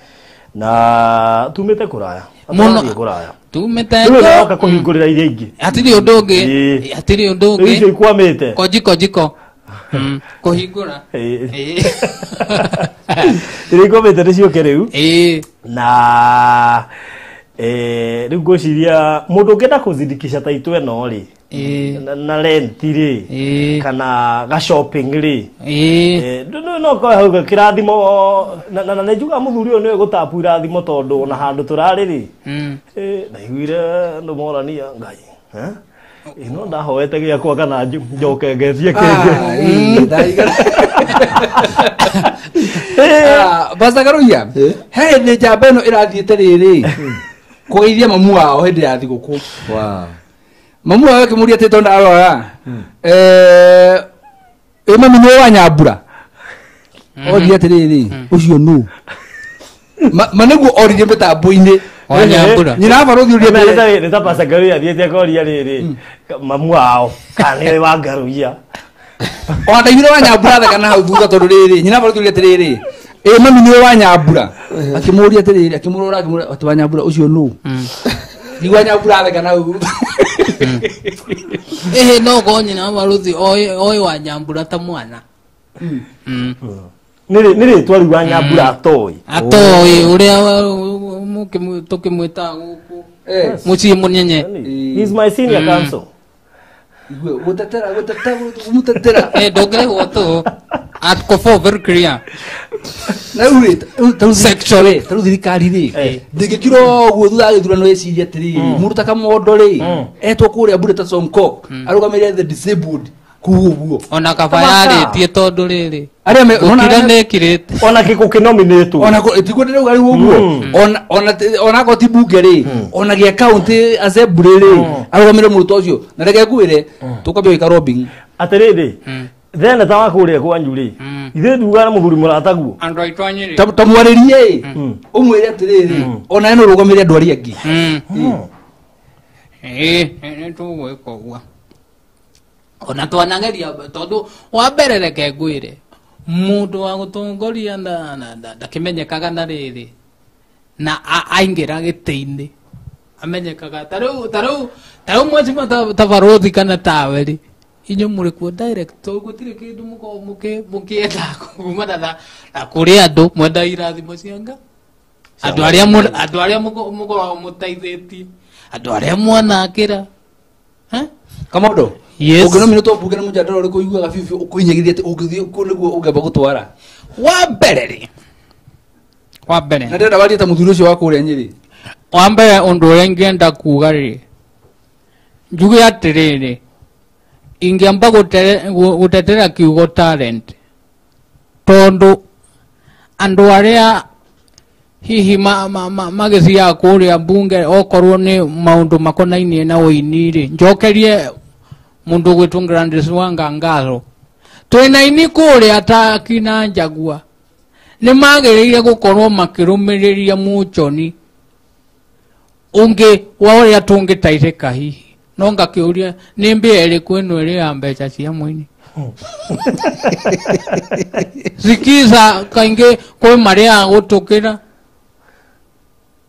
Na tumĩte kũraya. Mũno. Kũraya. Tumĩte kũraya. Kũhingũrĩra iria ingĩ. Hatirĩ ũndũ ũngĩ. Hatirĩ ũndũ ũngĩ. Icio ikwamĩte. Kojiko jiko. Kũhingũra. Iria ikwamĩte nĩ ciũke rĩu. Na rĩu ngwĩciria mũndũ ũngĩenda kũzindikisha taitũ ĩno rĩ na rent rĩ kana ga shopping rĩ no korwo hau kĩrathimo na nĩ njugaga mũthuri ũyũ nĩwe gũtapu irathimo tondũ ona handũ tũrarĩ rĩ ndaiguire andũ morania Ngai ĩno ndahoete gĩakwa kana njoke ngetie kĩngĩ. Pastor Karuia, he hĩndĩ njamba ĩno ĩrathiĩte rĩrĩ kũgeithia mamu wao hĩndĩ ya thigũkũ. Mamu wao akĩmũria atĩ tondũ arora ĩ mami nĩwe wa Nyambura oria atĩrĩrĩ ũcio nũ ma nĩguo oririe mĩtambo-inĩ wa Nyambura nyina barũthi ũria nĩ ta Pastor Karuia athiĩte akoria rĩrĩ mamu wao kana nĩwe wa Ngaruiya ona ndaiguire wa Nyambura thekana hau thutha tondũ rĩrĩ nyina barũthi ũria atĩrĩrĩ ĩ mami nĩwe wa Nyambura akĩmũria atĩrĩrĩ akĩmũrora akĩmũria atĩ wa Nyambura ũcio nũ niguo Nyambura thekana hau ĩhĩ no korwo nyina barũthi oĩ wa Nyambura ta mwana nĩ rĩtwa rĩu wa Nyambura atoĩ atoĩ ũrĩa tũkĩmwĩtaga gũkũ mũciĩ mũnyenye. He is my senior counsel. Gũtetera gũtetera ndũngĩrĩhwo tũ atko very clear. Na rĩu rĩ ta rĩu thirikari rĩ ndĩngĩkira ũguo thutha wa gĩthurano ĩcirie atĩrĩrĩ mũndũ ta Kamondo rĩ etwo kũrĩa mbure ta Songkok arũgamĩrĩre the disabled kuu ũguo ona kaba yarĩtie tondũ rĩrĩ arĩa gũkira nĩkirĩte ona gĩkũ kĩnominĩtwo ona tiguo ndĩrauga rĩu ũguo ona akorwo ti mbunge rĩ ona gĩa county assembly rĩ arũgamĩrĩre mũrutwo ũcio na reke ngwĩre tũkwambia gwĩka lobbying atĩrĩrĩ theneta wa kũrĩa kwanyu rĩ ithuĩ ndugaga na mũthuri mũrataguo andũ aitũ a Nyĩrĩ ta mwarĩrie ũmwĩre atĩrĩrĩ ona we no ũrũgamĩrĩre andũ arĩa angĩ ĩĩ nĩ tũgwĩka ũguo ona twanageria tondũ wa mbere reke ngwĩre mũndũ wa gũtongoria ndakĩmenyekaga na rĩrĩ na aingĩra gĩtĩ-inĩ amenyekaga ta rĩu mwecima ta barũthi kana tawe rĩ inyuĩ mũrĩ kuo direct tondũ gũtirĩ kĩndũ mũkoragwo mũkĩenda kumana na kũrĩ andũ mwenda irathimo cia Ngai andũ arĩa mũkoragwo mũteithĩtie andũ arĩa mwanakĩra Kamondo Yes. Ũngĩnominĩtwo mbunge nĩ mũjadala ũrĩkũ ũiguaga biũ biũ ũkũhinyagĩrĩria atĩ ũngĩthiĩ kũ nĩguo ũngĩamba gũtwara wa mbere rĩ wa mbere na ndĩrenda warie ta mũthuri ũcio wa kũrĩa Nyĩrĩ wa mbere ũndũ ũrĩa ingĩenda kuga rĩ njuge atĩrĩrĩ ingĩamba gũtetera kiugo talent tondũ andũ arĩa hihi magĩthiaga kũrĩa mbunge okorwo nĩ maũndũ makonainie na ũini rĩ njokerie Mundu ugwitwo Gladys Wanga ngatho. Twina ini kuria ta kina Njagua ni magiriire gukorwo makirumiriria muchoni ungi wa uria tungitaithika hihi no ngakiuria ni mbia iriku ino iri ya mbeca cia muini. Sikiza kaingi kwi maria gutukira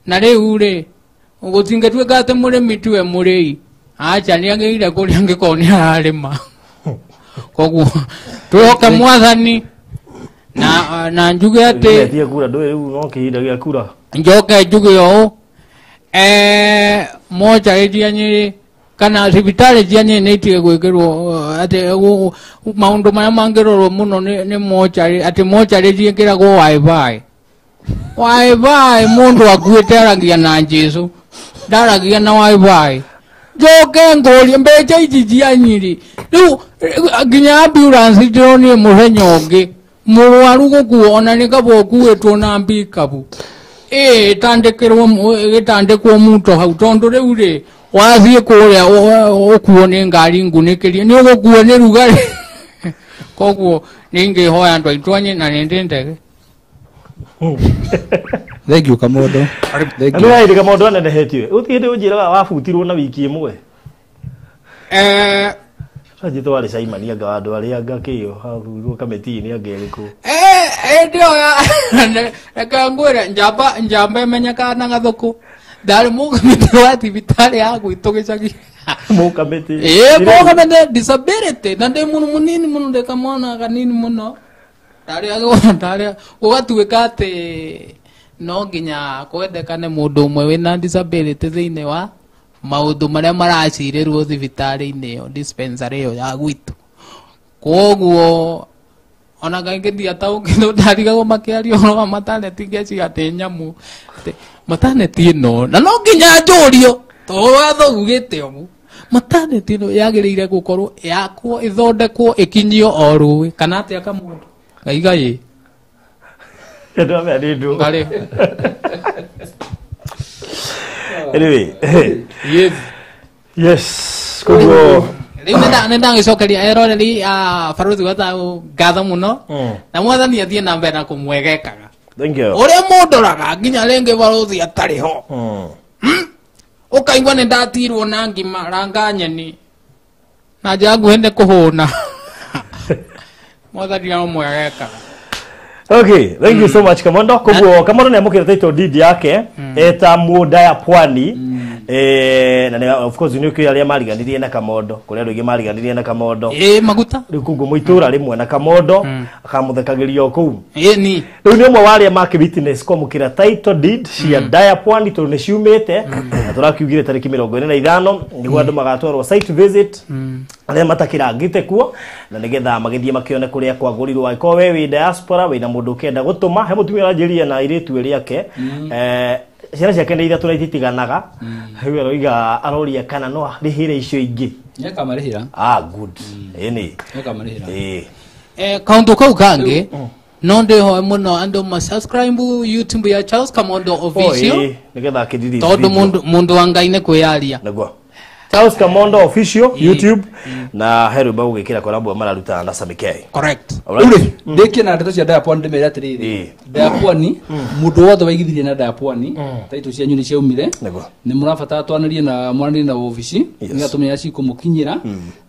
na riu ri gutingetuika ati murimi tiwe murei acha niagirire kuria angikorwo ni ararima. Koguo twihoke mwathani na njuge ati tie kura ndui riu no kihinda gia kura njoke njuge ũũ mocarĩ cia Nyĩrĩ kana thibitarĩ cia Nyĩrĩ nĩ itige gwĩkĩrwo atĩ maũndũ marĩa mangĩrorwo mũno nĩ mocarĩ atĩ mocarĩ ciĩkĩragwo wifi wifi mũndũ akuĩte aragia na Jesũ ndaragia na wifi. Njoke ngũrie mbeca ici cia Nyĩrĩ rĩu nginya ambulance ndĩronire mũthenya ũngĩ mũrwaru gũkuo ona nĩ kaba ũkuĩtwo na mbikabu ĩtandĩkĩrwo ĩgĩtandĩkwo muto hau tondu rĩu rĩ wathiĩ kũrĩa ũkuo nĩ ngari ngunĩkĩrie nĩ ũgũkuo nĩ rugarĩ. Koguo nĩingĩhoya andũ aitũ a Nyĩrĩ na nĩ ndĩ ndege. Thank you Kamondo. Thank you. Nĩ Kamondo anenehetio ũthiĩ ndĩ ũnjĩraga wabutirwo na wiki ĩmwe. Sanjito warĩ Simon anga wa andũ arĩa anga kĩo hathurirwo kamĩtĩ-inĩ anga ĩrĩkũ. Ndio reke ngwĩre njamba ĩmenyekaga na gathũkũ. Ndarĩ mũkamĩtĩ wa thibitarĩ ya gwitũ gĩcagi. Mũkamĩtĩ. Mũkamĩtĩ disability na ndĩ mũndũ mũnini mũno ndĩ kamwana kanini mũno. Ndarĩ gũgatuĩka atĩ no nginya kwendekane mũndũ ũmwe wĩna disability thĩinĩ wa maũndũ marĩa maracirĩrwo thibitarĩ-inĩ ĩyo dispensary ĩyo ya gwitũ. Koguo ona kaingĩ ndiataũkĩrwo ndarigagwo makĩaria ũhoro wa maternity ngeciria atĩ nyamũ maternity ĩno na no nginya njũrio tondũ watho ugĩte ũguo maternity ĩno yagĩrĩire gũkorwo yakwo ĩthondekwo ĩkinyio o rũĩ kana atĩa Kamũndũ ngaiga ĩ Ndamenya nĩ ndũ. Ngarĩ. Anyway, yes. Yes, koguo riu nĩ ndagĩcokeria eroreri a barothi wa thayũ ngatho mũno na mwathani athiĩ na mbere na kũmwegekaga. Thank you. Ũrĩa mũndoraga nginya rĩngĩ barothi atarĩ ho ũkaigua nĩ ndatirwo na ngima ranga nyeni na njĩra nguhĩ nĩ kũhũna. Mwathani amwegekaga. Okay, thank you so much Kamondo. Koguo Kamondo nĩ amũkĩrĩte title deed yake eta Mũnda ya Pwani. Na of course nĩ ũkĩũĩ arĩa mariganirie na Kamondo, kũrĩa andũ aingĩ mariganirie na Kamondo. Maguta. Rĩu koguo mũitũra rĩmwe na Kamondo akamũthekagĩria o kũu. Ni. Rĩu nĩ ũmwe wa arĩa makĩ witness kwamũkĩra title deed cia Daya Pwani tondũ nĩ ciumĩte na tũrakiugire tarĩki 45 nĩguo andũ magatwarwo site visit arĩa matakĩrangĩte kuo na nĩgetha magĩthiĩ makĩone kũrĩa kwagũrirwo. Angĩkorwo we wĩ diaspora wĩna mũndũ ũkĩenda gũtũma he mũtumia ũranjĩrire na airĩtu erĩ ake ciana ciake nĩ ithatũ na ititiganaga rĩu aroiga aroria kana no arĩhĩre icio ingĩ. Nĩakamarĩhĩra. Good. Ĩni. Nĩakamarĩhĩra. Kaũndũ kau kangĩ no ndĩhoe mũno andũ ma subscribe YouTube ya Charles Kamondo Official nĩgetha akĩrelease tondũ mũndũ wa Ngai nĩ kwĩyaria. Nĩguo. Charles Kamondo Official YouTube na he rwĩmbo gũgĩkĩra collab mararuta na Sammy K. Correct. Rĩu ndĩkie na ndeto cia Daya Pwani ndĩmere atĩrĩrĩ. Daya Pwani mũndũ wothe waigithirie na Daya Pwani taitũ cianyu nĩ ciaumire nĩ mũrabatara twanĩrie na mwaranĩrie na obici nĩgetha tũmenye cikũmũkinyĩra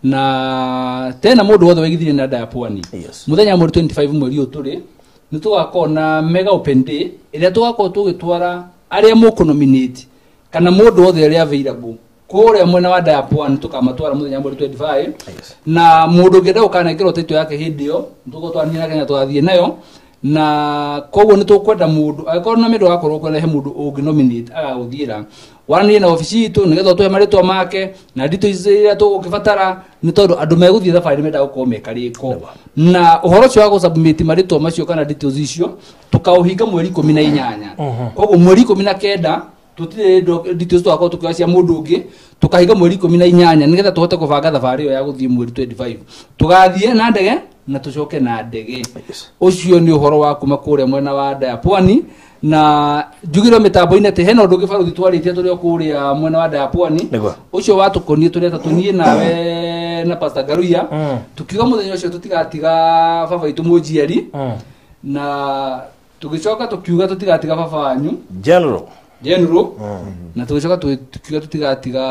na tena mũndũ wothe waigithirie na Daya Pwani mũthenya mweri 25 mweri ũyũ tũrĩ nĩ tũgakorwo na mega open day ĩrĩa tũgakorwo tũgĩtwara arĩa mũkũnominate kana mũndũ wothe ũrĩa available kũrĩa mwena wa Daya Pwani tũkamatwara mũthenya mweri 25 na mũndũ ũngĩenda gũkanengerwo title yake hĩndĩ ĩyo tũgũkorwo twaranĩria nake na tũgathiĩ nayo na koguo nĩ tũkwenda mũndũ angĩkorwo na mũndũ agakorwo kwenda he mũndũ ũngĩ nominate agagũthiĩra waranĩrie na obici itũ nĩgetha ũtũhe marĩtwa make na details iria tũgũkĩbatara nĩ tondũ andũ megũthiĩ thabarĩ mendaga gũkorwo mekarĩko na ũhoro ũcio wa gũsubmit marĩtwa macio kana details icio tũkaũhinga mweri 18 koguo mweri 19 tutire details twakorwo tukioya cia mũndũ ũngĩ tukahinga mweri 18 nĩgetha tũhote kũbanga thabarĩ ĩyo ya gũthiĩ mweri 25 tũgathiĩ na ndege na tũcoke na ndege. Ũcio nĩ ũhoro wa kuma kũrĩa mwena wa Daya Pwani na njugire mĩtambo-inĩ atĩ hena ũndũ ũngĩ barothi twarĩtie tũrĩ o kũrĩa mwena wa Daya Pwani ũcio watũkoniĩ tũrĩ atatũ niĩ nawe na Pastor Ngaruiya. Tukiuga muthenya ucio tutigatiga baba witũ mũnjiari, na tugicoka tukiuga tutigatiga baba wanyu General. General, na tugicoka tukiuga tutigatiga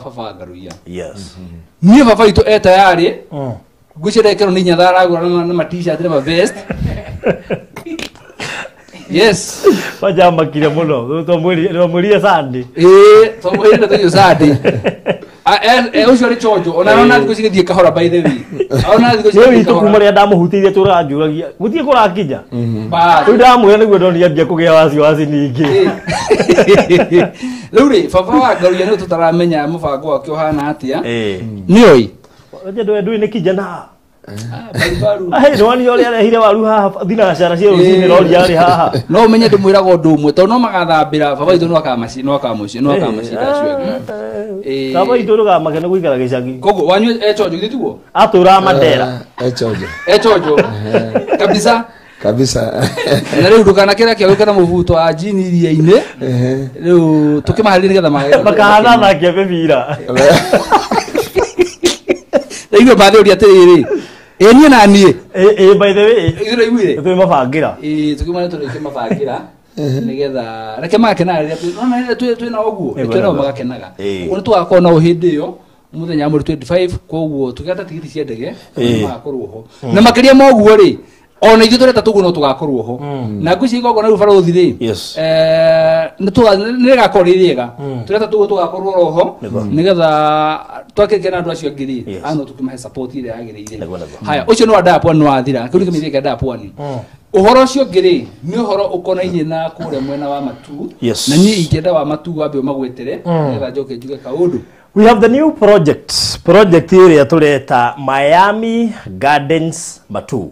baba Ngaruiya. Yes. Niĩ baba witũ e tayarĩ, ngwĩciria ndekĩrwo nĩ inyatha aragũra na ma t-shirt na ma vest. Yes. Wajamakire mũno. Twamwĩrire Sunday. Ĩĩ, twamwĩrire tũthiĩ Sunday. Ũcio arĩ chonjo ona arona thikũ cigĩthiĩ kahora, by the way arona thikũ Nĩ cigĩthiĩ witũ kuma kahora. rĩrĩa ndamũhutĩirie tũranjũragia gũtirĩ kũrakinya. Bas. Rĩu ndamwĩra nĩguo ndonire ambia kũgĩa wasiwasi ningĩ. Rĩu rĩ, baba wa Ngaruiya nĩwe tũtaramenya mũbango wake ũhana atĩa. Ĩĩ. Nĩoĩ. Nje ndũĩ nĩ kijana. Barubaru. Ahĩ nĩwonire ũrĩa arehire waru haha thinacara cia rũcinĩ rori yarĩ haha. No ũmenye ndĩmwĩraga ũndũ ũmwe tondũ no magathambĩra baba witũ no akamacinda acio angĩ. Ĩĩ. Baba witũ ndũkamake nĩ gũikara gĩcagi. Koguo wanyu e chonjo githĩ tiguo? Atũraga Mandera. Echojo. E chonjo kabisa. Kabisa. Na rĩu ndũkanakĩra kĩa gwĩkĩra mũbuto wa jini iria-inĩ, rĩu tũkĩmaharĩrie nĩgetha Makahana athaki a mĩbira. Rĩu mathĩũria atĩrĩrĩ, ĩ niĩ na niĩ. Ĩ by the way. Ithuĩ raiguire. Twĩ mabangĩra. Ĩĩ, tũkiuma tũrĩkĩmabangĩra nĩgetha reke magakenaga rĩrĩa nona rĩrĩa twĩ nao ũguo, Ĩĩ, twĩ nao wega. magakenaga. Ĩĩ. Ũguo nĩtũgakorwo nao hĩndĩ ĩyo mũthenya wa mweri 25, koguo tũgĩata tigiti cia ndege magakorwo ho, na makĩria ma ũguo rĩ, ona ithuĩ tũreta tũguo no tũgakorwo ho na ngwĩciria igongona rĩu barothi rĩ, nĩrĩgakorwo rĩ rĩega, tũreta tũguo tũgakorwo roho nĩgetha twakĩrĩkia na andũ acio angĩ rĩ, ano tũkĩmahe support ĩrĩa yagĩrĩire. Nĩguo. Haya, ũcio nĩ wa Dapwani nĩ wathira. Kĩu nĩ kĩmenyithia kĩa Dapwani. Ũhoro ũcio ũngĩ rĩ, nĩ ũhoro ũkonainie na kũrĩa mwena wa Matu. Yes. Na niĩ ingĩenda wa Matu wambe ũmagwetere nĩgetha njoke njuge kaũndũ. We have the new project. Project ĩrĩa tũreta Miami Gardens Matu.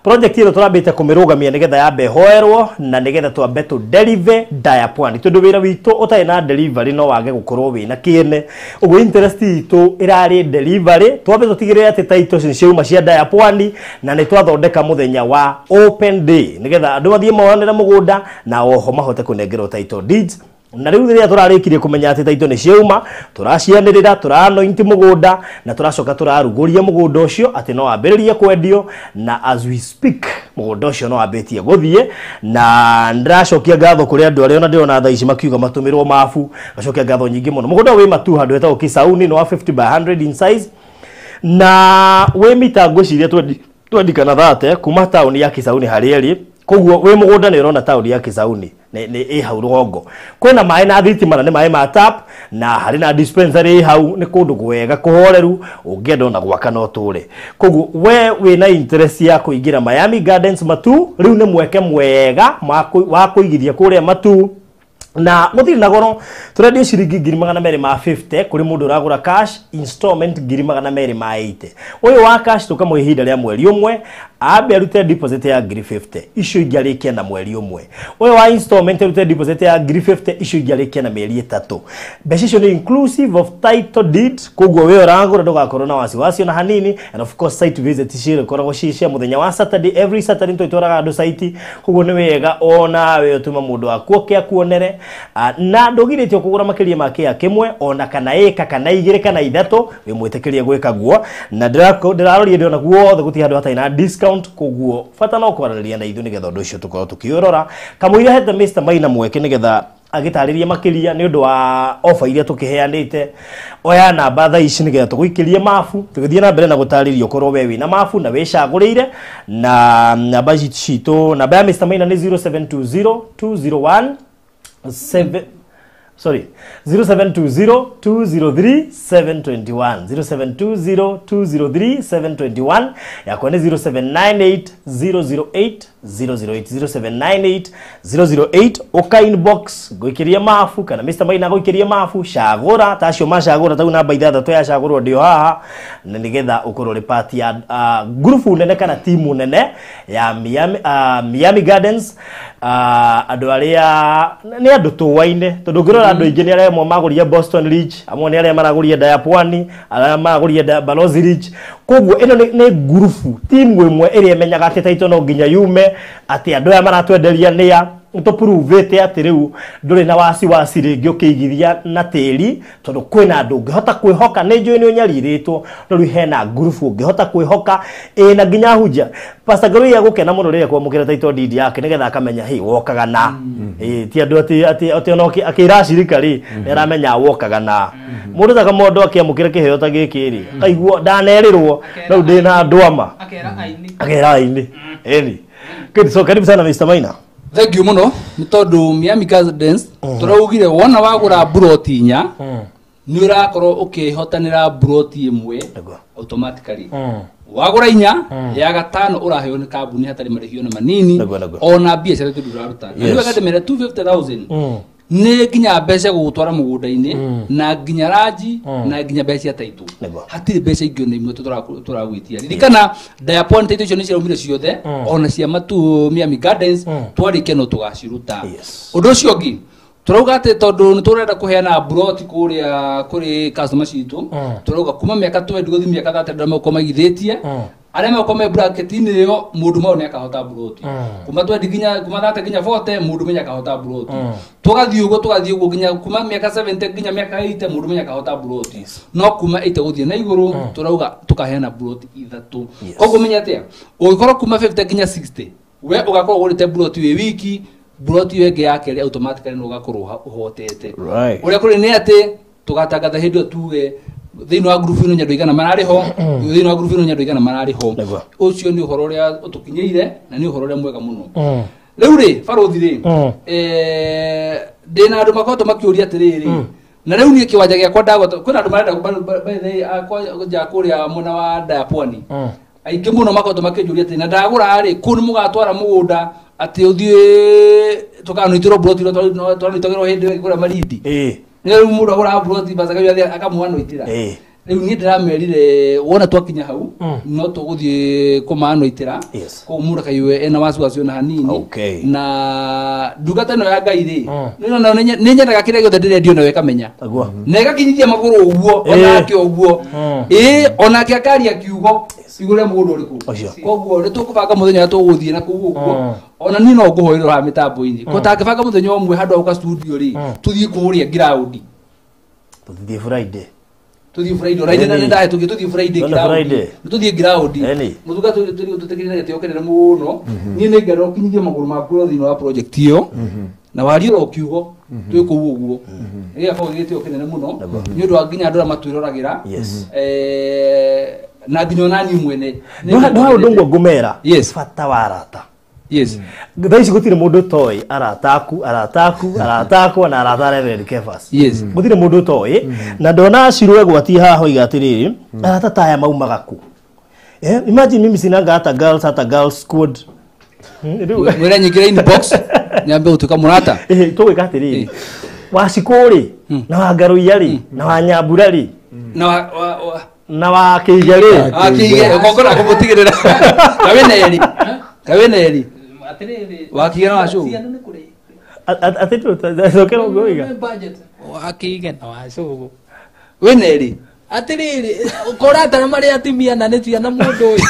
Project ĩno tũrambĩte kũmĩrũgamia nĩgetha yambe ĩhoerwo na nĩgetha twambe tũ deliver Daya Pwani, tondũ wĩra witũ ũtarĩ na delivery no wage gũkorwo wĩna kĩene. Ũguo interest itũ ĩrarĩ delivery, twambe tũtigĩrĩre atĩ title nĩ ciauma cia Daya Pwani na nĩ twathondeka mũthenya wa open day nĩgetha andũ mathiĩ monere mũgũnda na oho mahote kũnengerwo title deeds. Na rĩu rĩrĩa tũrarĩkirie kũmenya atĩ title nĩ ciauma, tũracianĩrĩra, tũranointi mũgũnda na tũracoka tũrarugũria mũgũnda ũcio atĩ no wambĩrĩrie kwendio, na as we speak mũgũnda ũcio no wambĩtie gũthiĩ. Na ndĩracokia ngatho kũrĩ andũ arĩa ona ndĩrona thaa ici makiuga matũmĩrwo mabu, ngacokia ngatho nyingĩ mũno. Mũgũnda wĩ Matu handũ hetagwo Kisauni, nĩ wa 50 by 100 in size na wĩ mita ngwĩciria 20 kana 30 kuma taũni ya Kisauni harĩa ĩrĩ. Koguo wĩ mũgũnda nĩ ũrona taũni ya Kisauni nĩ ĩ hau rũgongo, kwĩna maĩ na thitima na nĩ maĩ ma tap, na harĩ na dispensary ĩ hau. Nĩ kũndũ kwega kũhoreru, ũngĩenda ona gwaka no tũre. Koguo we wĩna interest ya kũingĩra Miami Gardens Matu, rĩu nĩ mweke mwega wa kũigithia kũrĩa Matu na gũtirĩ na goro. Tũrendio ciringi 250,000 kũrĩ mũndũ ũragũra cash, installment 280,000. Ũyũ wa cash tũkamũhe ihinda rĩa mweri ũmwe ambe arute deposit ya 50,000, icio ingĩ arĩkie na mweri ũmwe. Ũyũ wa installment arute deposit ya 50,000, icio ingĩ arĩkie na mĩeri 3. Mbeca icio nĩ inclusive of title deed, koguo we ũragũra ndũgakorwo na wasiwasi ona hanini. And of course site visit cikoragwo ci cia mũthenya wa Saturday, every Saturday nĩtũtwaraga andũ site, koguo nĩ wega ona we ũtũma mũndũ waku oke akuonere. Na ndũgirĩtio kũgũra makĩria ma kĩa kĩmwe ona kana ĩka kana igĩrĩ kana ithatũ, wĩ mwĩtĩkĩrie gwĩka guo. Na ndĩraroria ndĩrona guothe gũtirĩ handũ hatarĩ na discount, koguo bata no kwaranĩria na ithuĩ nĩgetha ũndũ ũcio tũkorwo tũkĩũrora. Kamũira hete Mr Maina mweke nĩgetha agĩtarĩrie makĩria nĩ ũndũ wa ofa iria tũkĩheanĩte, oya namba thaa ici nĩgetha tũgũikĩrie mabu tũgĩthiĩ na mbere na gũtarĩria, ũkorwo we wĩna mabu na wĩcagũrĩire. Na namba citũ, namba ya Mr Maina nĩ 0720 201 7, sorry, 0720 203 721, 0720 203 721. Yakwa nĩ 0798 008 008, 0798 008. Ũka inbox ngũikĩrie mabu kana Mr Maina gũikĩrie mabu. Cagũra tacio macagũra tau namba ithathatũ yacagũrwo ndĩo haha, na nĩgetha ũkorwo ũrĩ part ya ngurubu nene kana timu nene ya Miami Gardens. Andũ arĩa nĩ andũ tũwaine, tondũ ũngĩrora andũ aingĩ nĩ arĩa amwe magũrire Boston Ridge, amwe nĩ arĩa maragũrire Daya Pwani, arĩa maragũrire Balozi Ridge. Koguo ĩno nĩ ngurubu, timu ĩmwe ĩrĩa ĩmenyaga atĩ title no nginya yume, atĩ andũ aya maratwenderia nĩa. tũpruvĩte atĩ rĩu ndũrĩ na wasiwasi rĩngĩ ũkĩigithia na tĩri tondũ kwĩna andũ ũngĩhota kwĩhoka. Nĩ njũĩ nĩ ũnyarirĩtwo no rĩu hena ngurubu ũngĩhota kwĩhoka ĩna nginya hunja. Pastor Ngaruiya gũkena mũno rĩrĩa kwamũkĩra title deed yake nĩgetha akamenya hĩ wokaga na ti andũ atĩ ona akĩracirika rĩ nĩ aramenya wokaga na mũndũ ta Kamondo akĩamũkĩra kĩheo ta gĩkĩ rĩ akaigua ndanerĩrwo no ndĩ na andũ ama akera aini eni. Good, so karibu sana Mr. Maina. Thank you muno nĩ tondũ Miami Gardens tũraugire wona wagũra mburoti inya nĩ ũrakorwo ũkĩhotanĩra mburoti ĩmwe automatically. Wagũra inya ya gatano ũraheo nĩ kambuni hatarĩ marĩhi ona manini ona biacara tũ ndũraruta. Nĩ wega ndĩmere 250,000 nĩ nginya mbeca gũgũtwara mũgũnda-inĩ na nginya ranji na nginya mbeca cia taitũ. Hatirĩ mbeca ingĩ ona imwe tũragwĩtia. Ririkana Diapon taitũ icio nĩ ciraumire ciothe ona cia matu Miami Gardens twarĩkia no tũgaciruta. Ũndũ ũcio ũngĩ tũrauga atĩ tondũ nĩ tũrenda kũheana mburoti kũrĩa kũrĩ customer citũ tũrauga kuma mĩaka 20 gũthiĩ mĩaka 30 arĩa megũkorwo maigithĩtie arĩa megũkorwo me bracket-inĩ ĩyo mũndũ mau nĩ akahota mburoti kuma 20 nginya kuma 30 nginya 40 mũndũ menya akahota mburoti tũgathiĩ ũguo nginya kuma mĩaka 70 nginya mĩaka 80 mũndũ menya akahota mburoti no kuma 80 gũthiĩ na igũrũ tũrauga tũkaheana mburoti ithatũ. Koguo menya atĩa ũngĩkorwo kuma 50 nginya 60 we ũgakorwo ũgũrĩte mburoti wĩ wiki mburoti ĩyo ĩngĩ ya kerĩ automatically nĩ ũgakorwo ũhotete. Ũrĩa kũrĩ nĩ atĩ tũgatangatha hĩndĩ ĩyo tuge thĩinĩ wa ngurubu ĩno nyandũ igana mararĩ ho thĩinĩ wa ngurubu ĩno nyandũ igana mararĩ ho. Ũcio nĩ ũhoro ũrĩa ũtũkinyĩire na nĩ ũhoro ũrĩa mwega mũno. Rĩu rĩ barothi rĩ ndĩna andũ makoretwo makĩũria atĩrĩrĩ na rĩu niĩ kĩwanja gĩakwa ndagota kwĩna andũ marenda nja kũrĩa mwena wa Diapwani aingĩ mũno makoretwo makĩnjũria atĩrĩ na ndagũra rĩ kũu nĩ mũgatwara mũgũnda atĩ ũthiĩ tũkanũitĩrwo mburoti ĩrĩa twanũitagĩrwo hĩndĩ ĩyo kũrĩa Malindi. Nĩ rĩu mũndũ agũraga mburoti Pastor akamũanũitĩra. Rĩu niĩ ndĩramerire wona twakinya hau no tũgũthiĩ kũmanũitĩra koguo mũndũ akaigue ena wasiwasi ona hanini. Na ndungata ĩno ya Ngai rĩ nĩ nyendaga kĩrĩa gĩothe ndĩrendio nayo ĩkamenya na ĩgakinyithia magũrũ ũguo onake ũguo onake akaria kiugo igũrũ rĩa mũgũnda ũrĩkũ. Koguo nĩ tũkũbanga mũthenya ũrĩa tũgũthiĩ na kũu ũguo ona niĩ no ngũhoerwo haha mĩtambo-inĩ ko tangĩbanga mũthenya ũmwe handũ ha gũka studio rĩ tũthiĩ kũrĩa ground tũthiĩ Friday tũthiĩ Friday ona ithe ndahe tũthiĩ Friday ground tũthiĩ ground mũthuka tũtĩkĩrĩra gĩtĩo kĩnene mũno. Niĩ nĩ ngenda ũkinyithie magũrũ maku thĩinĩ wa project ĩyo na warie oro kiugo twĩ kũu ũguo gĩgakorwo gĩ gĩtĩo kĩnene mũno nĩ ũndũ wa nginya andũ arĩa matwĩroragĩra na nginya ona niĩ mwene no ũndũ ũmwe ngũmera bata wa arata. Yes. Thaa ici gũtirĩ mũndũ ũtoĩ arata aku arata aku arata akwa na arata Reverend Kefas. Gũtirĩ mũndũ ũtoĩ na ndona Shirũ egwatie haha oiga atĩrĩrĩ arata ta aya maumaga kũ. Imagine mimi sinanga hata girls hata girls squad. Mwĩra nyingĩre inbox nyambe gũtuĩka mũrata. Tũgwĩka atĩrĩrĩ Wacikũ rĩ na wa Ngaruiya rĩ na wa Nyambura rĩ na na wa Kĩige rĩ Kĩige ũkona kũmũtigĩrĩra kawĩna eri kawĩna eri Wakiige na Wacũgũ atĩ tũcokera ũguo oiga Wakiige na Wacũgũ wĩna eri atĩrĩrĩ ũkoratana marĩ atimia na nĩ ciana mũndũ ũyũ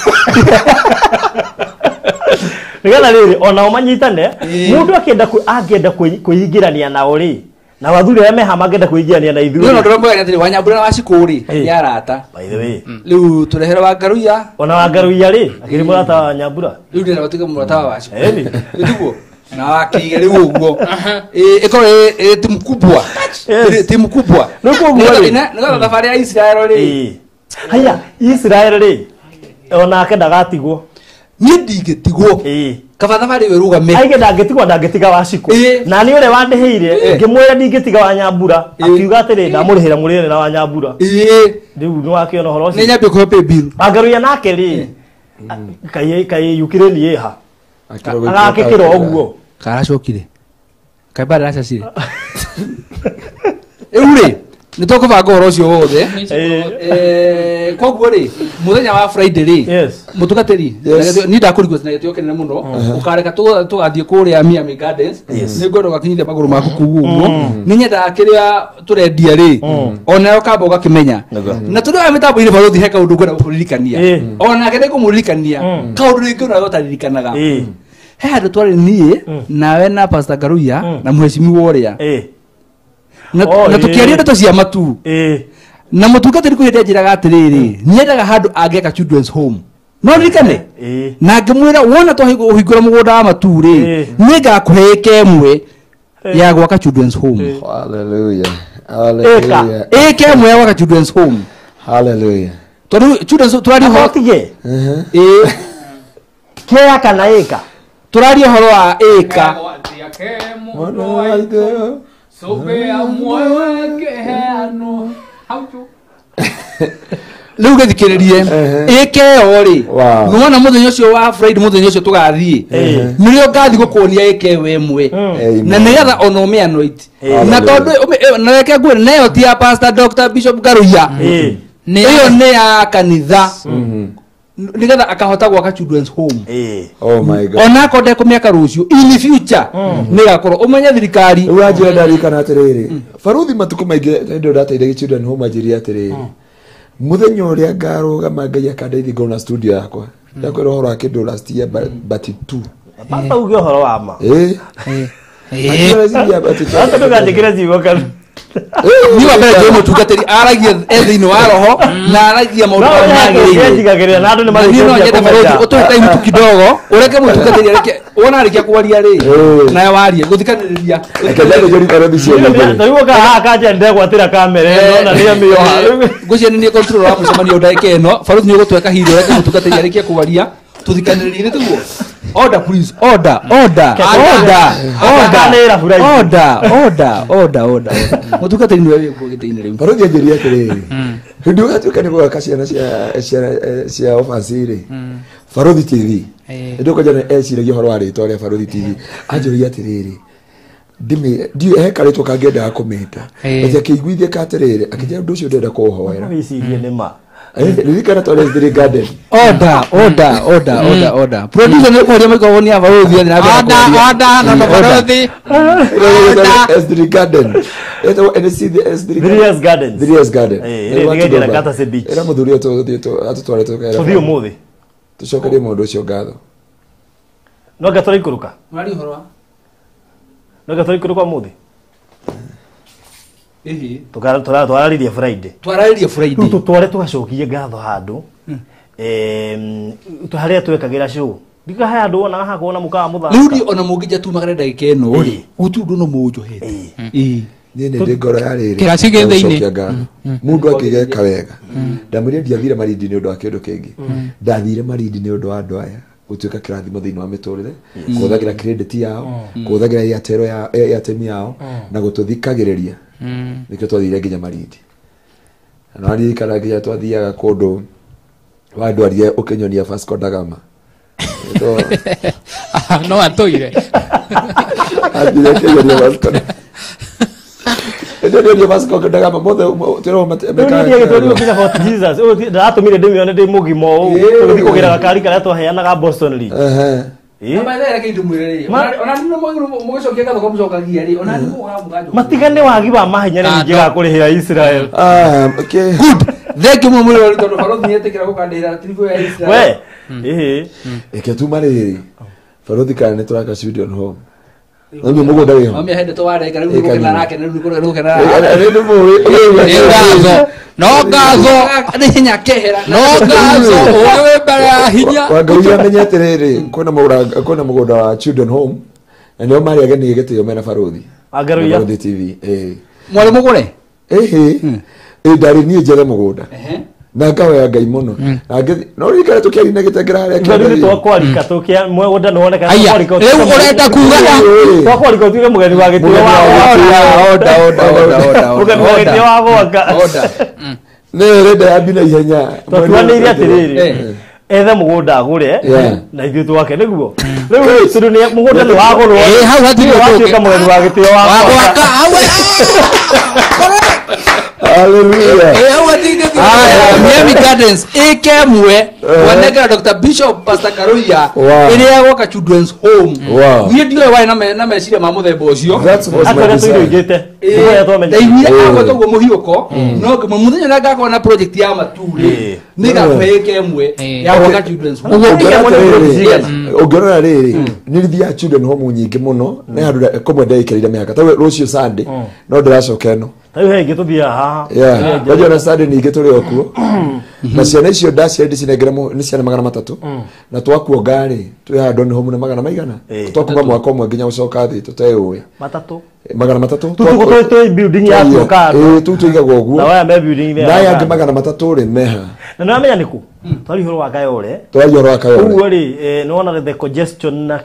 nĩgetha rĩrĩ onao manyitane mũndũ angĩenda kwĩingĩrania nao rĩ na wathuri arĩa meha mangĩenda kwĩingĩrania na ithuĩ no ndĩramwĩra atĩrĩ Wanyambura na Wacikũ rĩ nĩ arata. By the way rĩu tũrehere wa Ngaruiya ona wa Ngaruiya rĩ akĩrĩ mũrata wa Nyambura rĩu ndĩrenda gũtuĩka mũrata wa Wacikũ nĩtiguo na Wakiige rĩu ũguo ĩkorwo ĩ timu kubwa timu kubwa rĩu koguo rĩ nĩgetha thabarĩ ya Israel rĩ haya Israel rĩ onake ndagatigwo niĩ ndingĩtigwo kaba thabarĩ ĩyo ĩrũgame aige ndangĩtigwo ndangĩtiga Wacikũ na nĩ ũrĩa wandĩhĩire ngĩmwĩra ndingĩtiga wa Nyambura akiuga atĩrĩ ndamũrĩhĩra mũrĩre na wa Nyambura rĩu nĩ wakĩona ũhoro ũcio nĩ nyambie kũhe pay bill Wangaruiya nake rĩ kaĩ Ukraine ĩha agakĩkĩra ũguo karacokire kaĩ bara racacire rĩu rĩ nĩ tũkũbanga ũhoro ũcio wothe koguo rĩ mũthenya wa Friday rĩ mũtungatĩri niĩ ndakũrigwo na gĩtĩo kĩnene mũno ũkareka tũgathiĩ kũrĩa Miami Gardens nĩ ngwenda ũgakinyithia magũrũ maku kũu ũguo nĩ nyendaga kĩrĩa tũrendia rĩ onawe ũkamba ũgakĩmenya na tondũ aya mĩtambo-inĩ barũthi he kaũndũ ngwenda gũkũririkania onake nĩ ngũmũririkania kaũndũ rĩngĩ onawe ũtaririkanaga He handũ twarĩ niĩ nawe na Pastor Ngaruiya na mheshimiwa ũrĩa. Na tũkĩaria ndeto cia matu. Na mũtungatĩri kwĩ hĩndĩ anjĩraga atĩrĩrĩ, nyendaga handũ angĩaka children's home. No ririkane? Na ngĩmwĩra wona twahingũra mũgũnda wa matu rĩ, nĩngakũhe ĩka ĩmwe ya gwaka children's home. Hallelujah. Hallelujah. Ĩka ĩmwe ya gwaka children's home. Hallelujah. Tondũ children's tũraria ũhoro kea kana ĩka? Tũraria ũhoro wa ĩka. Rĩu gĩthikĩrĩrie ĩka ĩyo rĩ, nĩwona mũthenya ũcio wa Friday, mũthenya ũcio tũgathiĩ nĩrĩo ngathiĩ gũkuonia ĩka ĩyo ĩmwe, na nĩgetha ona ũmĩ anoint. Na tondũ na reke ngwĩre, na ĩyo ti ya Pastor Dr. Bishop Ngaruiya, ĩyo nĩ ya kanitha, nĩgetha akahota gwaka children's home. Oh my God. Ona akorwo ndekũmĩaka rũciũ, in future nĩgakorwo ũmenye thirikari. Rĩu anjĩra ndarikana atĩrĩrĩ, baruthi matukũ maingĩ hĩndĩ ĩyo ndateithagia children home anjĩrire atĩrĩrĩ, mũthenya ũrĩa ngarũgama Ngai akandeithia ngorwo na studio yakwa, ndakwĩra ũhoro wa kĩndũ last year but two. Baba uge ũhoro wa ma. Hata ndũkanjĩkĩre ciugo kanua. Niĩ wa mbere njũĩ mũtungatĩri aragia e thĩinĩ wa roho na aragia maũndũ marĩa magĩrĩire. Na andũ nĩ Niĩ no nyende baruthi ũtũhe time tu kidogo, ũreke mũtungatĩri areke wona arĩkia kwaria rĩ, nawe warie gũthikanĩrĩria. Rĩu ũka haha kanja ndegwatĩra kamera ĩno na nĩyo mĩoha. Ngwĩciria nĩ niĩ control wa mũcemanio ndagĩka ĩno. Baruthi nĩ ũgũtũhe kahinda ũreke mũtungatĩri arĩkie kwaria tũthikanĩrĩrie, nĩ tiguo? Order please, order, order, order, order, order, order, order, order. Mũtungatĩri nĩwe wĩkuo gĩtĩ-inĩ rĩu. Baruthi anjĩrire atĩrĩrĩ, hĩndĩ ĩyo gatuĩka nĩ gwaka ciana cia orphans rĩ, Baruthi TV. Hĩndĩ ĩyo kwanja eciragia ũhoro wa rĩtwa rĩa Baruthi TV. Anjũria atĩrĩrĩ, ndiũĩ he karĩtwa kangĩendaga kũmĩta, but akĩiguithia ka atĩrĩrĩ, akĩnjĩra ũndũ ũcio ndĩrenda kũũhoera. Wĩcirie nĩ ma. Ririkana twarĩ Three Garden. Order, order, order, order, order. Producer nĩ ũkũhoria microphone ya Baruthi athiĩ na mbere Order, order, no Baruthi. Order. S3 Garden. Etagwo NC the S3 Three Years Gardens. Three Years Garden. Ĩrĩa nĩgenjera Courtesy Beach. Ĩra mũthuri ũyũ tũthiĩ atũtware tũkere. Tũthiĩ ũmũthĩ. Tũcokerie mũndũ ũcio ngatho. No anga tũraikũrũka. Ũraria ũhoro wa? No anga tũraikũrũka ũmũthĩ. Twararirie Friday. Twararirie Friday. Rĩu tũtware tũgacokie ngatho handũ. Harĩa twekagĩra show. Ndika haya andũ wonaga haha kuona mũkawa mũthaka. Rĩu niĩ ona mũngĩnja tumagare ndagĩka ĩno rĩ, gũtirĩ ũndũ no mũnjohete. Niĩ nĩ ndĩ ngoro ya rĩrĩ. Kĩraci gĩ thĩinĩ. Mũndũ akĩgeka wega. Ndamwĩrire ndiathire Malindi nĩ ũndũ wa kĩndũ kĩngĩ. Ndathire Malindi nĩ ũndũ wa andũ aya gũtuĩka kĩrathimo thĩinĩ wa mĩtũrĩre, kũhũthagĩra credit yao, kũhũthagĩra Airtel ya Airtel yao na gũtũthikagĩrĩria. Nĩkĩo twathire nginya Malindi. Na waririkana nginya twathiaga kũndũ wandwarire ũkĩnyonia Vasco da Gama. No atũire. Athire akĩnyonia Vasco da Ndio Vasco da Gama mothe twĩrwo Rĩu niĩ gĩtũrirwo nginya Fort Jesus. Ũyũ ndĩratũmire ndĩmĩone ndĩ mũgima ũũ. Tũgĩthiĩ kũgĩra gakari karĩa twaheanaga Boston League. Matigane wagi wa mahenya nĩ ningĩ gakũrĩhĩra Israel. Okay. Good. Thank you mũno mũrori tondũ barothi nĩetĩkĩra gũkandĩhĩra trip ya Israel. We. Ĩhĩ. Ĩke tuma rĩrĩ. Barothi kana nĩ tũraka studio home. Nĩ mũgũnda wĩho. Mami ahende twareka rĩu nĩgũkena nake rĩu nĩgũkena. Nĩ ngatho. No ngatho. Nĩ hinya kehera. No ngatho. Ũgĩ wĩ mbere ya hinya. Wangaruia amenye atĩrĩrĩ, kwĩna mũgũnda wa Children Home na nĩo marĩ ageni gĩtĩo mena barothi. Wangaruia. Barothi TV. Mwarĩ mũgũre? Ĩhĩ. Ndarĩ niĩ njethe mũgũnda. Na ngahoya Ngai mũno. Na ngĩthiĩ no ririkana tũkĩaria na gĩtengera harĩa Rĩu nĩ twakwarika tũkĩa mũgũnda nĩ woneka Aya, rĩu ũrenda kuga twakwarika ũtuĩke mũgeni wa gĩtĩo wa Order, order, order, order. Mũgeni wa gĩtĩo wa gwaka. Order. Nĩ ũrenda yambi na ihenya. Twatuanĩire atĩrĩrĩ, ethe mũgũnda agũre na ithuĩ twake nĩguo. Rĩu tondũ nĩ mũgũnda nĩ wagũrwo. Hau hatirĩ ũndũ ũngĩ. Watuĩka mũgeni wa gĩtĩo wa Wa gwaka. gwaka. Hau. Hallelujah. Hau Aya, Miami Gardens ikemwe wanengera Dr. Bishop Pastor Karuia ĩrĩa gwoka Children's Home. Niĩ ndiũĩ warĩ na meciria ma mũthemba ũcio. Ndaiguire agwetwo ũguo mũhiũko no mũthenya ũrĩa ngakorwo na project ya maturĩ nĩngakũhe ĩkemwe ya gwaka Children's Home. Ũngĩrora rĩrĩ nĩ thiaga Children Home nyingĩ mũno nĩ handũ kũmwe ndeikĩrĩire mĩhaka ta rũciũ Sunday no ndĩracoka ĩno. Ta rĩu he ingĩ tũthiaga haha. Ndajua na Sunday ningĩ tũrĩ o kuo. Na ciana icio ndaciarĩ ndicinengere nĩ ciana 300 na twakuonga rĩ twĩ haha Don Home na magana maigana twakuma mwaka ũmwe nginya gũcoka thĩ tũteũĩ matatũ 300 tũtũ building ya kando tũu tũigagwo ũguo na waya me building na aya angĩ 300 rĩ meha na nĩwamenya nĩkũ twaria ũhoro wa Kayole twaria ũhoro wa Kayole ũguo rĩ nĩwona the congestion na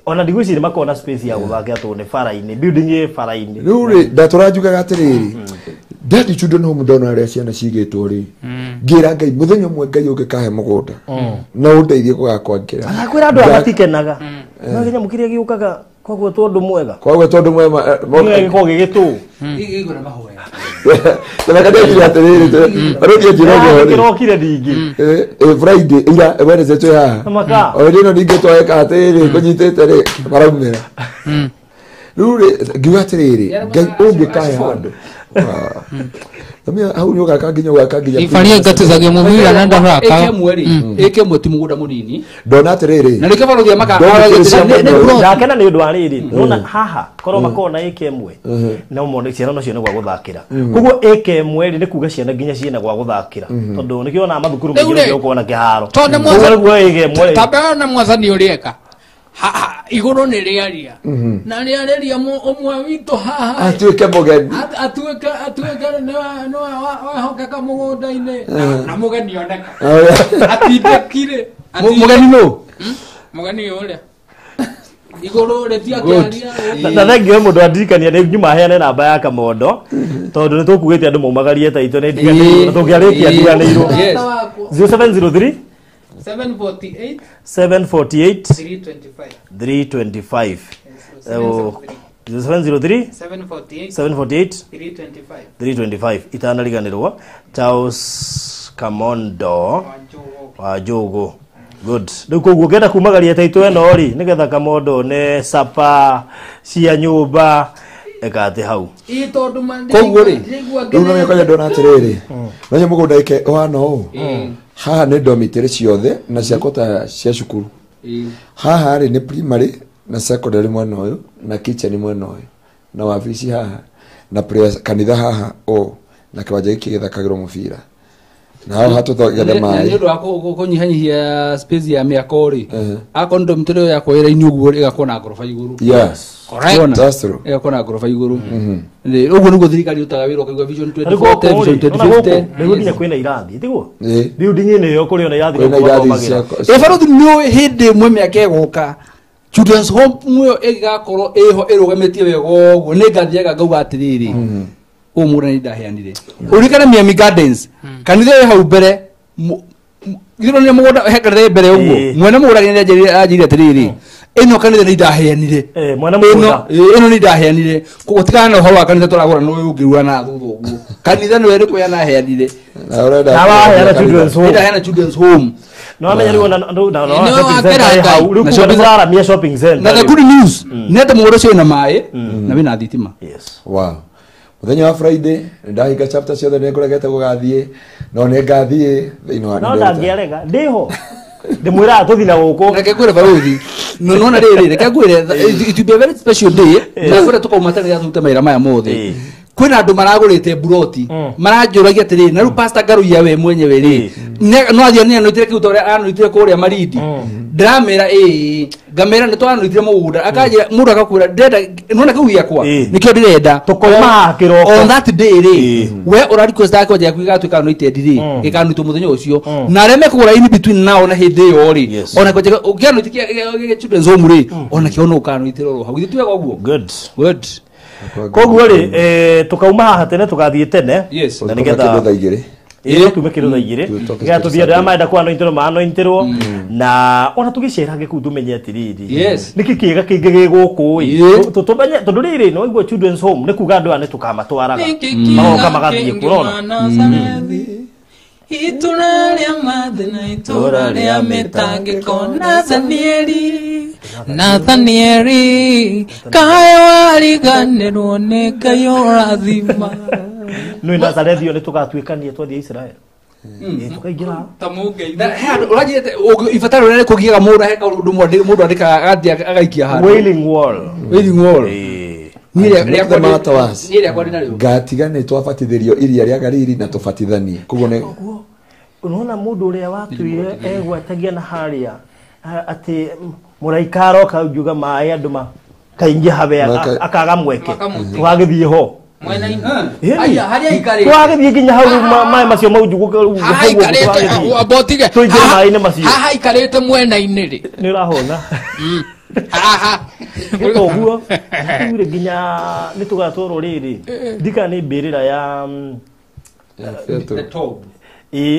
ona ndigwĩciria makorwo na space ya gũthakĩra tondũ nĩ bara-inĩ building ĩ bara-inĩ. Rĩu rĩ ndatũranjugaga atĩrĩrĩ ndathi Children Home ndona ũrĩa ciana cigĩtwo rĩ ngĩra Ngai mũthenya ũmwe Ngai ũngĩkahe mũgũnda no ũndeithie gũgakwangĩra. Kwĩra andũ aya matikenaga no kĩnyamũ kĩrĩa gĩũkaga koguo tondũ mwega koguo tondũ mwega gĩkoragwo gĩgĩtũ igũrũ mahoya tũreka atĩrĩrĩ rũthiĩ njĩra ũguo rĩ kĩrokire ningĩ Friday ira Wednesday twĩ haha o hĩndĩ ĩno ningĩ tweka atĩrĩrĩ kũnyitĩte rĩ maraumĩra rĩu rĩ ngiuga atĩrĩrĩ Ngai ũngĩkahe handũ hau nĩ ũgaka nginya ũgaka nginya ibaria ngatizagia mũbira na ndathaka ĩkemwe rĩ ĩkemwe ti mũgũnda mũnini ndona atĩrĩrĩ na nĩkĩo barothia maka ndakena nĩ ũndũ wa rĩrĩ nona haha korwo makorwo na ĩkemwe no mone ciana no cione gwa gũthakĩra koguo ĩkemwe rĩ nĩ kuga ciana nginya ciene gwa gũthakĩra tondũ nĩkĩo ona mathukuru maingĩ ũkuona na kĩharo tondũ tambe na mwathani ũrĩeka igũrũ nĩ rĩaria na rĩarĩria ũmwe witũ haha atuĩke mũgeni atuĩke nĩwe wehokeka mũgũnda-inĩ na mũgeni oneka atindĩkire mũgeni nũ mũgeni ũrĩa igũrũ rĩtiakĩaria na thengio mũndũ andirikania nĩ nyuma heane namba ya Kamondo tondũ nĩ tũkugĩte andũ maumagarie ta itũ nĩ ndiganĩirwo na tũngĩarĩkia ndiganĩirwo 0703 748 748 325 325 703 748 748 325 325 itanariganĩrwo Charles Kamondo wa Njogo. Good. Rĩu koguo ũngĩenda kumagaria taitũ ĩno rĩ nĩgetha Kamondo ne sapa cia nyũmba eka atĩ hau koguo rĩ rĩu no mĩaka ndona atĩrĩrĩ no mũgũnda ĩke ũhana ũũ haha nĩ dormitory ciothe na cia kota cia cukuru haha rĩ nĩ primary na secondary mwena ũyũ na kitchen mwena ũyũ na wabici haha na prayer kanitha haha o na kĩwanja gĩkĩ gĩthakagĩrwo mũbira na hau hatũthogete maĩ nĩ ũndũ wa kũnyihanyihia space ya mĩako rĩ akorwo dormitory ĩyo yakwa wĩra-inĩ ũguo ĩgakorwo na ngoroba igũrũ. Yes. Correct. That's true. Ĩgakorwo na ngoroba igũrũ ũguo nĩguo thirikari ĩrutaga wĩra ũkaigua vision 2040 vision 2050 rĩu nginya kwĩna irathi tiguo building-inĩ ĩyo kũrĩ ona irathi kwĩna irathi cia ĩ barothi nĩũĩ hĩndĩ ĩmwe mĩaka ĩgũka Children's Home ĩyo ĩgakorwo ĩho ĩrũgamĩtie wega ũguo nĩ ngathiaga ngauga atĩrĩrĩ ũyũ mũgũnda nĩ ndaheanire ũririkane Miami Gardens kanitha ĩ hau mbere githĩ mũgũnda he kanitha ĩ mbere ũguo mwene mũgũnda nĩ anjĩrire atĩrĩrĩ ĩno kanitha nĩ ndaheanire mwene mũgũnda ĩno nĩ ndaheanire koguo tigana na ũhoro wa kanitha tũragũra na ũyũ ũngĩ na thutha ũguo kanitha nĩwe nĩ anaheanire na waheana Children's Home ndaheana Children's Home no amenya rĩu ona shopping center hau rĩu kuga nĩmũraramia shopping center na the good news nĩ atĩ mũgũnda ũcio wĩna maĩ na wĩna thitima. Yes. Wow. Mũthenya wa Friday ndahinga chapter ciothe nĩ ngũregete gũgathiĩ no nĩ ngathiĩ thĩinĩ wa no ndangĩarega ndĩho ndĩmwĩraga tũthiĩ na gũkũ reke ngwĩre barothi no nona rĩrĩ reke ngwĩre it will be a very special day na kũrĩa tũkauma tene rĩrĩa tũrute mawĩra maya mothe kwĩna andũ maragũrĩte buroti maranjũragia atĩrĩrĩ na rĩu Pastor Ngaruiya we mwenyewe rĩ no athiĩ nĩanoitire kĩu ta ũrĩa anoitire kũrĩa Malindi ndĩramĩra ĩĩ ngamĩra nĩ twanũitire mũgũnda akanjĩra mũndũ agakwĩra ndĩrenda nona kĩu gĩakwa nĩkĩo ndĩrenda tũkoima kĩroko on that day rĩ we ũra request yakwa gĩaku gĩgatuĩka anointed rĩ gĩkanoitwo mũthenya ũcio na arĩa mekũgũra in between now na hĩndĩ ĩyo rĩ ona kĩo ũkĩanoiti kĩa Children's Home rĩ ona kĩo no ũkanoitĩra oro hau githĩ ti wega ũguo. Good. Good. Koguo rĩ tukauma haha tene tugathiĩ tene Yes. na nĩgetha thaa igĩrĩ Ĩĩ tume kĩndũ thaa igĩrĩ nĩgetha tũthiĩ andũ arĩa marenda kũanointerwo maanointerwo na ona tũgĩcerange kũu tũmenye atĩrĩrĩ nĩkĩ kĩega kĩngĩ gĩ gũkũ ĩ tũmenye tondũ rĩrĩ no igua children's home nĩ kuga andũ aya nĩ tũkamatwaraga magoka magathiĩ kũrona Itũra rĩa mathĩna itũra rĩa mĩtangĩko Nathanieli kaĩ wariganĩrwo nĩ Ngai ũrathima nĩ Nazarethi nĩ tũgatuĩkania twathiĩ Israel tũkaingĩra ta mũngeithia ũranjĩte ibataro rĩrĩa kũgiaga mũndũ he kaũndũ mũndũ andĩkaga agathiĩ agaikia handũ Wailing Wall Wailing Wall niĩ rĩakwa ndĩ narĩo ngatiga nĩ twabatithĩrio iria rĩa Galili na tũbatithanie koguo nĩ unaona mũndũ ũrĩa watuire egwatagia na harĩa atĩ mũraika aroka ngiuga maĩ andũ kaingĩ habe akaga mweke tũgagĩthiĩ ho tũgagĩthiĩ nginya hau maĩ macio maunjugũke tũingĩre maĩ-inĩ macio haha aikarĩte mwena-inĩ rĩ nĩ ũrahũna haha toguo rĩu nginya nĩ tũgatwarwo rĩrĩ ndika nĩ mbĩrĩra ya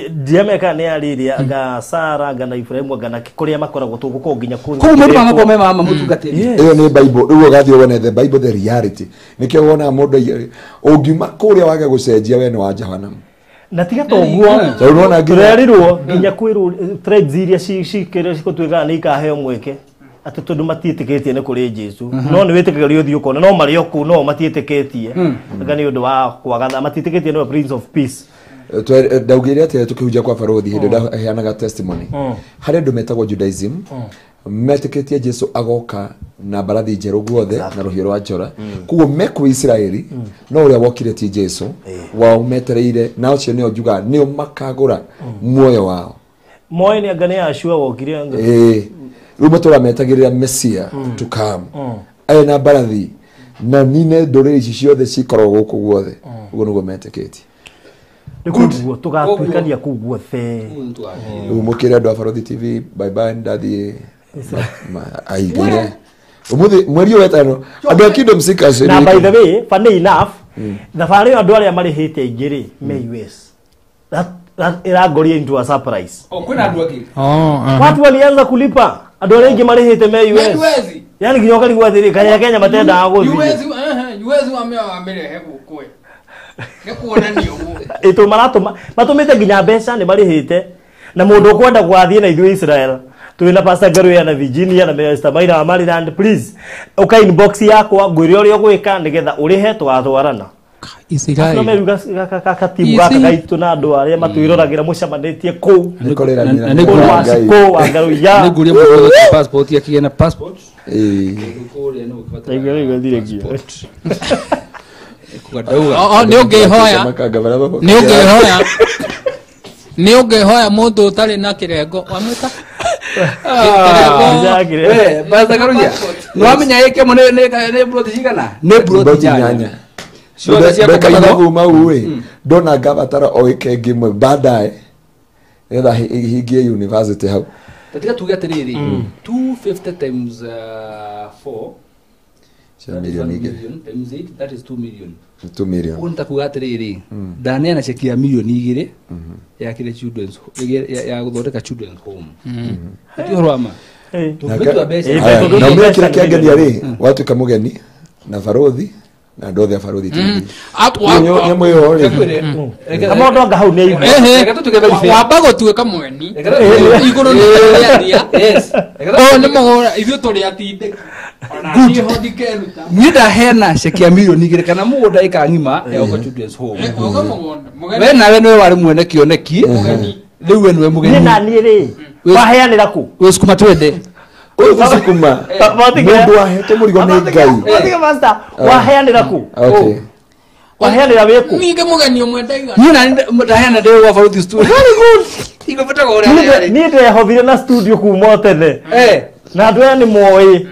ndiameka nĩ arĩrĩ anga Sara anga na Ibrahimu anga na kũrĩa makoragwo tũgũkorwo nginya kũu kũu mũndũ magakorwo me mama mũtungatĩri ĩyo nĩ Bible rĩu ũgathiĩ wone the Bible the reality nĩkĩo wonaga mũndũ ũngiuma kũrĩa wage gũcenjia we nĩ wa Jehanamu na tiga toguo tũrerirwo nginya kwĩrwo tribes iria cikũtuĩkaga nĩ ikaheo mweke atĩ tondũ matiĩtĩkĩtie nĩ kũrĩ Jesu no nĩ wĩtĩkagĩrio ũthiĩ ũkona no marĩ o kũu no matiĩtĩkĩtie anga nĩ ũndũ wa kwaga matiĩtĩkĩtie nĩwe Prince of Peace ndaugire atĩ tũkĩhunjia kwa barothi hĩndĩ ndaheanaga testimony harĩ andũ metagwo Judaism metĩkĩtie Jesu agoka na mbarathi njerũ guothe na rũhiũ rwa njora koguo me kũu Isiraeli no ũrĩa wokire ti Jesu wao metereire na ũcio nĩo njugaga nĩo makagũra muoyo wao moĩ nĩ anga nĩ Yahshua wokire anga rĩu matũra metagĩrĩra Mesia to come arĩ na mbarathi na nine ndũrĩrĩ ici ciothe cikoragwo gũkũ guothe ũguo nĩguo metĩkĩtie nĩguo tũgatuĩkania kũu guothe rĩu mũkĩre andũ a Barothi TV bye bye ndathiĩ aingĩre ũmũthĩ mweri ũyũ wetano andũ a Kingdom Seekers na by the way funny enough thabarĩ ĩyo andũ arĩa marĩhĩte aingĩ rĩ me US that ĩrangoria into a surprise kwĩna andũ angĩ watu walianza kulipa andũ arĩa aingĩ marĩhĩte me US yani nginya ũkarigwo atĩrĩ kaya Kenya matendaga gũthiĩ US wamĩrehe gũkũ ĩtũ maratũma matũmĩte nginya mbeca nĩ marĩhĩte na mũndũ ũkwenda gwathiĩ na ithuĩ Israel twĩna Pastor Ngaruya na Virginia na Mr. Maina wa Maryland please ũka inbox yakwa ngwĩre ũrĩa ũgwĩka nĩgetha ũrĩhe tũgatwarana Israel katimu gaka gaitũ na andũ arĩa matwĩroragĩra mũcemanĩtie kũu kũu wa Ngaruya nĩngũria mũndũ passport akĩgĩa na passport nĩ ũngĩhoya mũndũ ũtarĩ na kĩrengo wamwĩta nĩwamenya ĩkĩmwe nĩ mburoti cigana nĩ mburoti inyanya ndekanaga kuma u ndona ngabatara o ĩke ĩngĩ baadaye nĩgetha hingie university hau tiga tuge atĩrĩrĩ 250 times 4 milioni igĩrĩ times 8 that is 2 million 2 million ũguo nĩtakuga atĩrĩrĩ ndaneana ceki ya milioni igĩrĩ ya kĩrĩa children's ya gũthondeka children's home ti ũhoro wa ma na ũmenye kĩrĩa kĩangenia rĩ watuĩka mũgeni na barothi na andũ othe a Barothi TV nyamũ ĩyo rĩ Kamondo anga hau nĩ aigua wamba gũtuĩka mũgeni igũrũ nĩ rĩaria ũyũ nĩ mũgũra ithuĩ tũrĩ atindĩki niĩ ndaheana ceki ya milioni igĩrĩ kana mũgũnda ĩka ng'ima ya gũka children's home we nawe nĩwe warĩ mwene kĩoneki rĩu we nĩwe mũgeni niĩ naniĩ rĩ waheanĩra kũ wĩ sukuma twende ũyũ ti sukuma mũndũ wahetwo mũrigo nĩ Ngai waheanĩra kũ waheanĩra wĩ kũ ningĩ mũgeni ũmwe ndaigana niĩ nani ndaheana ndĩ gwa Barothi studio very good niĩ ndehothire na studio kuma o tene na andũ aya nĩ moĩ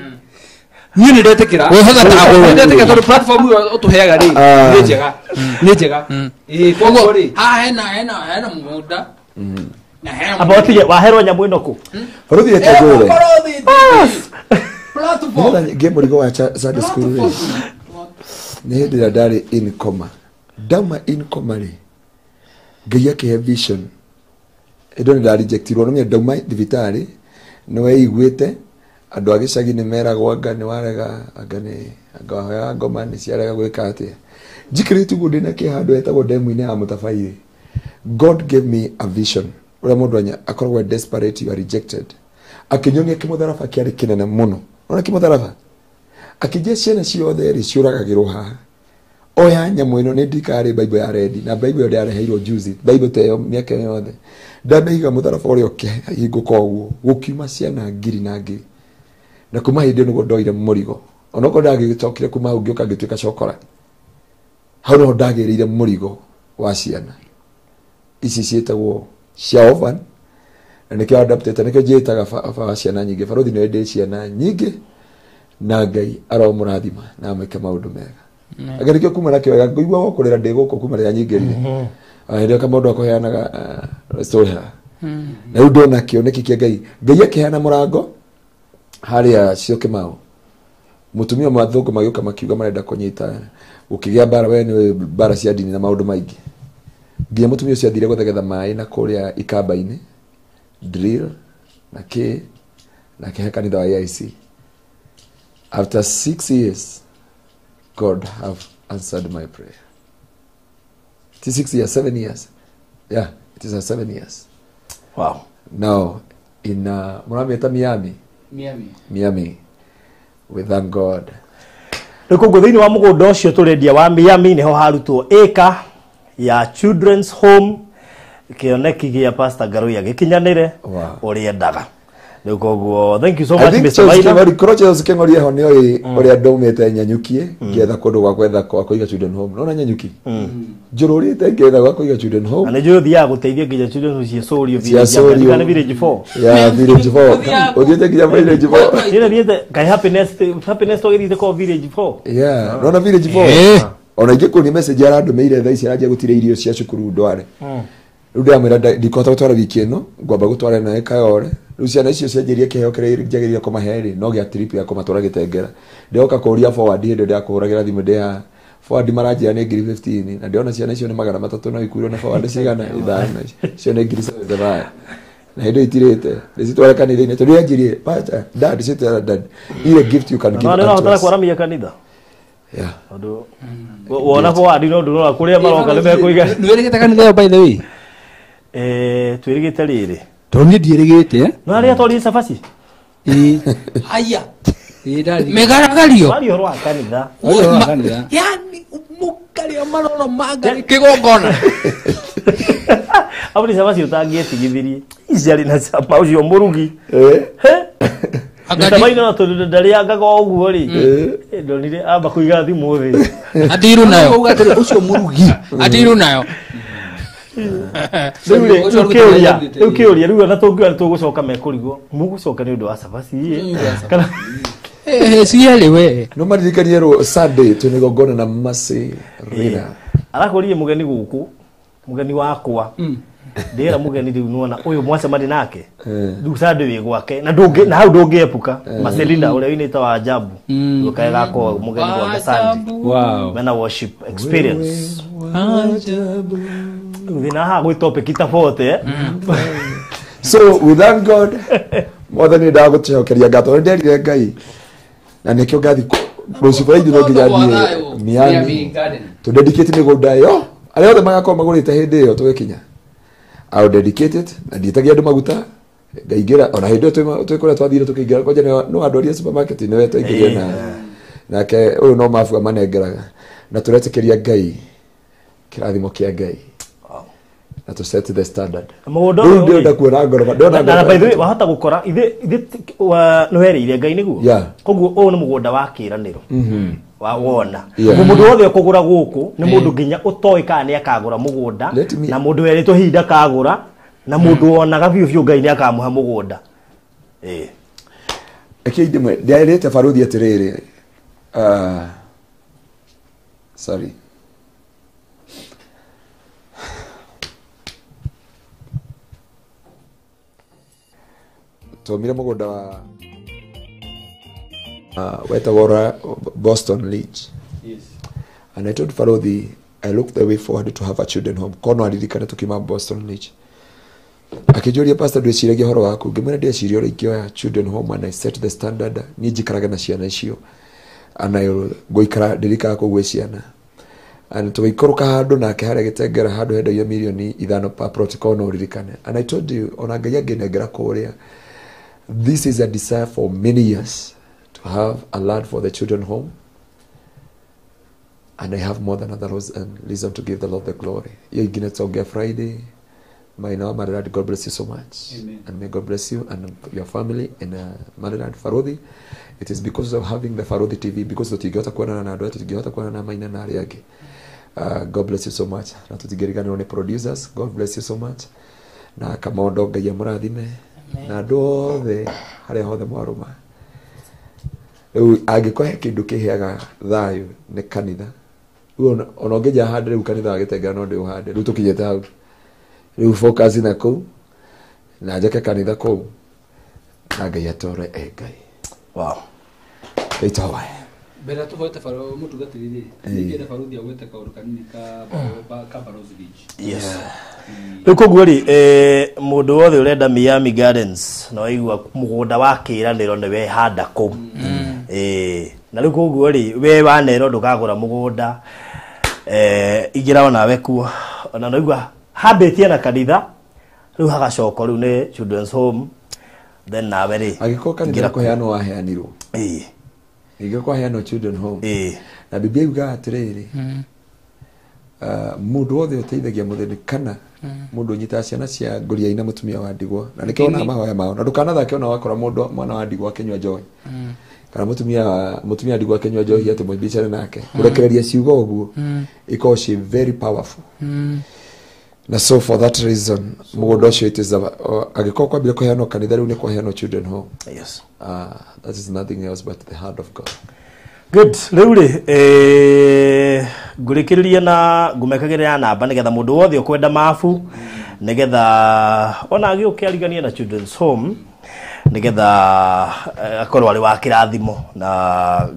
niĩ nĩ ndetĩkĩra ndetĩkĩra tondũ platform ĩyo ũtũheaga rĩ nĩ njega nĩ njega ĩĩ koguo rĩ haha hena mũgũnda na hena amba ũtige waherwo nyamũ ĩno kũ Barothi reke ngwĩre nĩgetha ngĩe mũrigo wa Sunday school rĩ nĩ hĩndĩ ĩrĩa ndarĩ in coma ndauma in coma rĩ Ngai akĩhe vision. Ĩndo nĩ ndarejectirwo no ndauma thibitarĩ nĩ weiguĩte andũ a gĩcagi nĩ meragwo anga nĩ warega anga nĩ anga wahoyaga ngoma nĩ ciarega gwĩka atĩa. Njikĩrĩte ũguo ndĩna kĩeha handũ hetagwo ndemu-inĩ ya Mũtabairĩ. God gave me a vision. Ũrĩa mũndũ akoragwo desperate, you are rejected. Akĩnyonia kĩmũtharaba kĩarĩ kĩnene mũno. Ona kĩmũtharaba akĩnjia ciana ciothe rĩ ciũragagĩrwo haha. Oya nyamũ ĩno nĩ ndikarĩ Bible ya rendi na Bible ĩyo ndĩareheirwo juzi. Bible ta ĩyo mĩaka ĩyo yothe. Ndamĩiga mũtharaba ũrĩa ũkĩhingũka ũguo gũkiuma ciana ngiri na ngiri. Na kuma hĩndĩ ĩyo nĩguo ndoire mũrigo. Onokorwo ndagĩcokire kuma hau ngĩũka ngĩtuĩka cokora. Hau noho ndagĩrĩire mũrigo wa ciana. Ici ciĩtagwo cia orphan. Na nĩkĩo adapted, nĩkĩo njĩtaga baba wa ciana nyingĩ. Barothi nĩ ndĩ ciana nyingĩ na Ngai aromũrathima na amwĩke maũndũ mega. Anga nĩkĩo kuma nakĩo wega ngũigua gũkũrĩra ndĩ gũkũ kuma rĩrĩa nyingĩrire. Hĩndĩ ĩyo kamũndũ akũheanaga story haha. Na rĩu ndona kĩoneki kĩa Ngai. Ngai akĩheana mũrango harĩa Syokimau. Mũtumia wa athũngũ magĩũka makiuga marenda kũnyita gũkĩgĩa mbara, we nĩ mbara cia ndini na maũndũ maingĩ. Nginya mũtumia ũcio athire gũthegetha maĩ na kũrĩa ikamba-inĩ drill na kĩ na kĩhe kanitha wa AIC. After 6 years God have answered my prayer. It is 6 years, 7 years. Yeah, it is 7 years. Wow. Now in Murameta Miami. Miami. We thank God. Rĩu koguo thĩinĩ wa mũgũnda ũcio tũrendia wa Miami nĩho harutwo ĩka ya Children's Home kĩoneki gĩa Pastor Ngaruiya gĩkinyanĩre ũrĩa endaga. Rĩu koguo thank you so much Mr. Maina. Charles Keng'ori eho nĩoĩ ũrĩa ndaumĩte Nyanyuki ngĩetha kũndũ gwa gwetha gwa kũiga Children Home. Nona Nyanyuki? Njũrũrĩte ngĩetha gwa kũiga Children Home. Na nĩnjũĩ ũthiaga gũteithia nginya Children Home ciacũrio Ciacũrio. village village 4. Yeah, village 4. Ũthiĩte nginya village 4. Nĩ thiĩte kai happiness tũgĩthiĩte kwa village 4. Yeah, nona village 4. Ona ingĩkuonia message arandũmĩire thaa ici aranjia gũtira irio cia cukuru ndware. Rĩu ndĩramwĩra ndikũhota gũtwara wiki ĩno ngwamba gũtwara nawe Kayore. Rĩu ciana icio cianjĩrie kĩheo kĩrĩa njagĩrĩire kũmahe rĩ no gĩa trip ya kũmatwara Gĩtengera. Ndĩroka kũũria forward hĩndĩ ĩrĩa ndĩrakũhũragĩra thimũ ndĩ haha. Forward maranjĩra nĩ ngiri 15 na ndĩrona ciana icio nĩ 300 no ikuirwo na forward cigana ithano. Icio nĩ ngiri 75. Na hĩndĩ itirĩte ndĩcitware kanitha-inĩ tondũ yanjirie pastor dad citwara dad ile gift you can give. No nĩ kwaramia kanitha. Yeah. Tondũ wona forward no ndũrora kũrĩa maroka nĩ mekũiga. Nĩ wĩrĩgĩte kanitha ĩyo by the way? Twĩrĩgĩte rĩrĩ. Tondũ niĩ ndiĩrĩgĩte. No arĩa twarire cabaci? Ĩĩ. Aya. Ĩĩ ndarĩ. Mĩgaragario. Twaria ũhoro wa kanitha. Ũhoro wa kanitha. Yani mũkarĩa maroro ma Ngai kĩgongona. Abu nĩ cabaci ũtangĩetigithirie. Ici arĩ na cama ũcio mũrugi. Mr. Maina no tondũ ndarĩangaga o ũguo rĩ. Ndonire amba kũiga thimũ thĩ. Atiru nayo. Uga atĩrĩ ũcio mũrugi. Atiru nayo. Rĩu kĩũria rĩu ona tũngiuga nĩ tũgũcoka mekũrigwo mũgũcoka nĩ ũndũ wa cabaci kana cierĩ we. No maririkanie rwo Sunday twĩna igongona na Mercy Rina. Arakũririe mũgeni gũkũ mũgeni wakwa ndĩra mũgeni rĩu nĩwona ũyũ mwacemania nake rĩu Sunday wĩ gwake na ndũngĩ na hau ndũngĩepuka Marcelina ũrĩa ũinĩte wa ajabu ũkae gakwa mũgeni gwake Sunday. Wow. Mena worship experience. Thina haha gwĩ topic ta 40. So we thank God. Mwathani ndagũcokeria ngatho nĩ nderire Ngai na nĩkĩo ngathi rũciũ bũrũri no nginya thiĩ Miami to dedicate mĩgũnda ĩyo arĩa othe magakorwo magũrĩte hĩndĩ ĩyo tũgĩkinya. I will dedicate it na ndiĩtagia andũ maguta ngaingĩra ona hĩndĩ ĩyo twĩ kũrĩa twathire tũkĩingĩra kwanja no andũ aria supermarket nĩwe twaingĩrire na nake ũyũ no mabu amanengeraga na tũretĩkĩria Ngai kĩrathimo kĩa Ngai na to set the standard. Mũgũnda Rĩu ũyũ ndĩrenda kuona ngoroba ndona na by the way wahota gũkora ithe nĩ werĩire Ngai nĩguo koguo ũyũ nĩ mũgũnda wa kĩĩranĩro wa wona mũndũ wothe ũkũgũra gũkũ nĩ mũndũ nginya ũtoĩ kana nĩ akagũra mũgũnda na mũndũ werĩtwo hihi ndakagũra na mũndũ wonaga biũ biũ Ngai nĩ akamũhe mũgũnda. Reke ndĩmwe ndĩarĩte baruthi atĩrĩrĩ sorry twaumire mũgũnda wa wetagwo Boston Leach. Yes. And I told Farothi, I look the way forward to have a children home. Kono aririkana tukima Boston Ridge. Akĩnjũria pastor ndwĩciragia ũhoro waku, ngĩmwĩra ndĩreciria ũrĩa ingĩoya children home and I set the standard, niĩ njikaraga na ciana icio and I ngũikara ndirikara kũu gwĩ ciana. And tũgĩikũrũka handũ nake harĩa Gĩtengera handũ hendagio mirioni 5 per plot, korwo no ũririkane. And I told you ona Ngai angĩnengera kũrĩa, this is a desire for many years to have a land for the children home. And I have more than other reason to give the Lord the glory. Hiyo ingine tutaongea Friday. My now Maridad, God bless you so much. Amen. And may God bless you and your family and Maridad Farodhi. It is because of having the Farodhi TV, because tutingĩhota kuonana na andũ aya, tutingĩhota kuonana na Maina na arĩa angĩ. God bless you so much. Na tũtingĩriganĩrwo nĩ producers. God bless you so much. Na Kamondo Ngai amũrathime. Na andũ othe harĩa hothe mwarũma. Rĩu angĩkorwo he kĩndũ kĩheaga thayũ nĩ kanitha. Rĩu ona ũngĩnja hande rĩu kanitha wa Gĩtengera no ndĩũhande. Rĩu tũkinyĩte hau. Rĩu focus na kũu na njake kanitha kũu na Ngai atore e Ngai. Wow. Ĩtoa. Mbere tũhoete baro mũtungatĩri rĩ, ningĩenda baruthi agwete kaũndũ kanini ka Barozi Ridge. Yes. Rĩu koguo rĩ, mũndũ wothe ũrenda Miami Gardens na waigua mũgũnda wa kĩĩranĩro nĩ wehanda kũu. Na rĩu koguo rĩ, we wanerwo ndũkagũra mũgũnda, ingĩra onawe kuo. Ona naigua hambĩtie na kanitha, rĩu hagacoka rĩu nĩ children's home, then nawe rĩ Angĩkorwo kanitha kũheanwo waheanirwo. Ingĩkorwo kwaheanwo children home. Na Biblia yugaga atĩrĩrĩ, mũndũ wothe ũteithagia mũthĩni kana mũndũ ũnyitaga ciana cia ngũriai na mũtumia wa ndigwa, na nĩkĩo wonaga mahoya mao, na ndũkanathake ona wakora mũndũ mwana wa ndigwa akĩnyua njohi kana mũtumia wa ndigwa akĩnyua njohi atĩ mũbicane nake, kũrekereria ciugo ũguo ikoragwo ciĩ very powerful. Na so for that reason mũgũnda ũcio it is angĩkorwo kwambire kũheanwo kanitha, rĩu nĩ kũheanwo children home. Yes. That is nothing else but the hand of God. Good. Rĩu rĩ, ngũrĩkĩrĩria na ngũmekagĩrĩra namba nĩgetha mũndũ wothe ũkwenda mabu, nĩgetha ona agĩũke ariganie na children's home, nĩgetha akorwo arĩ wa kĩrathimo na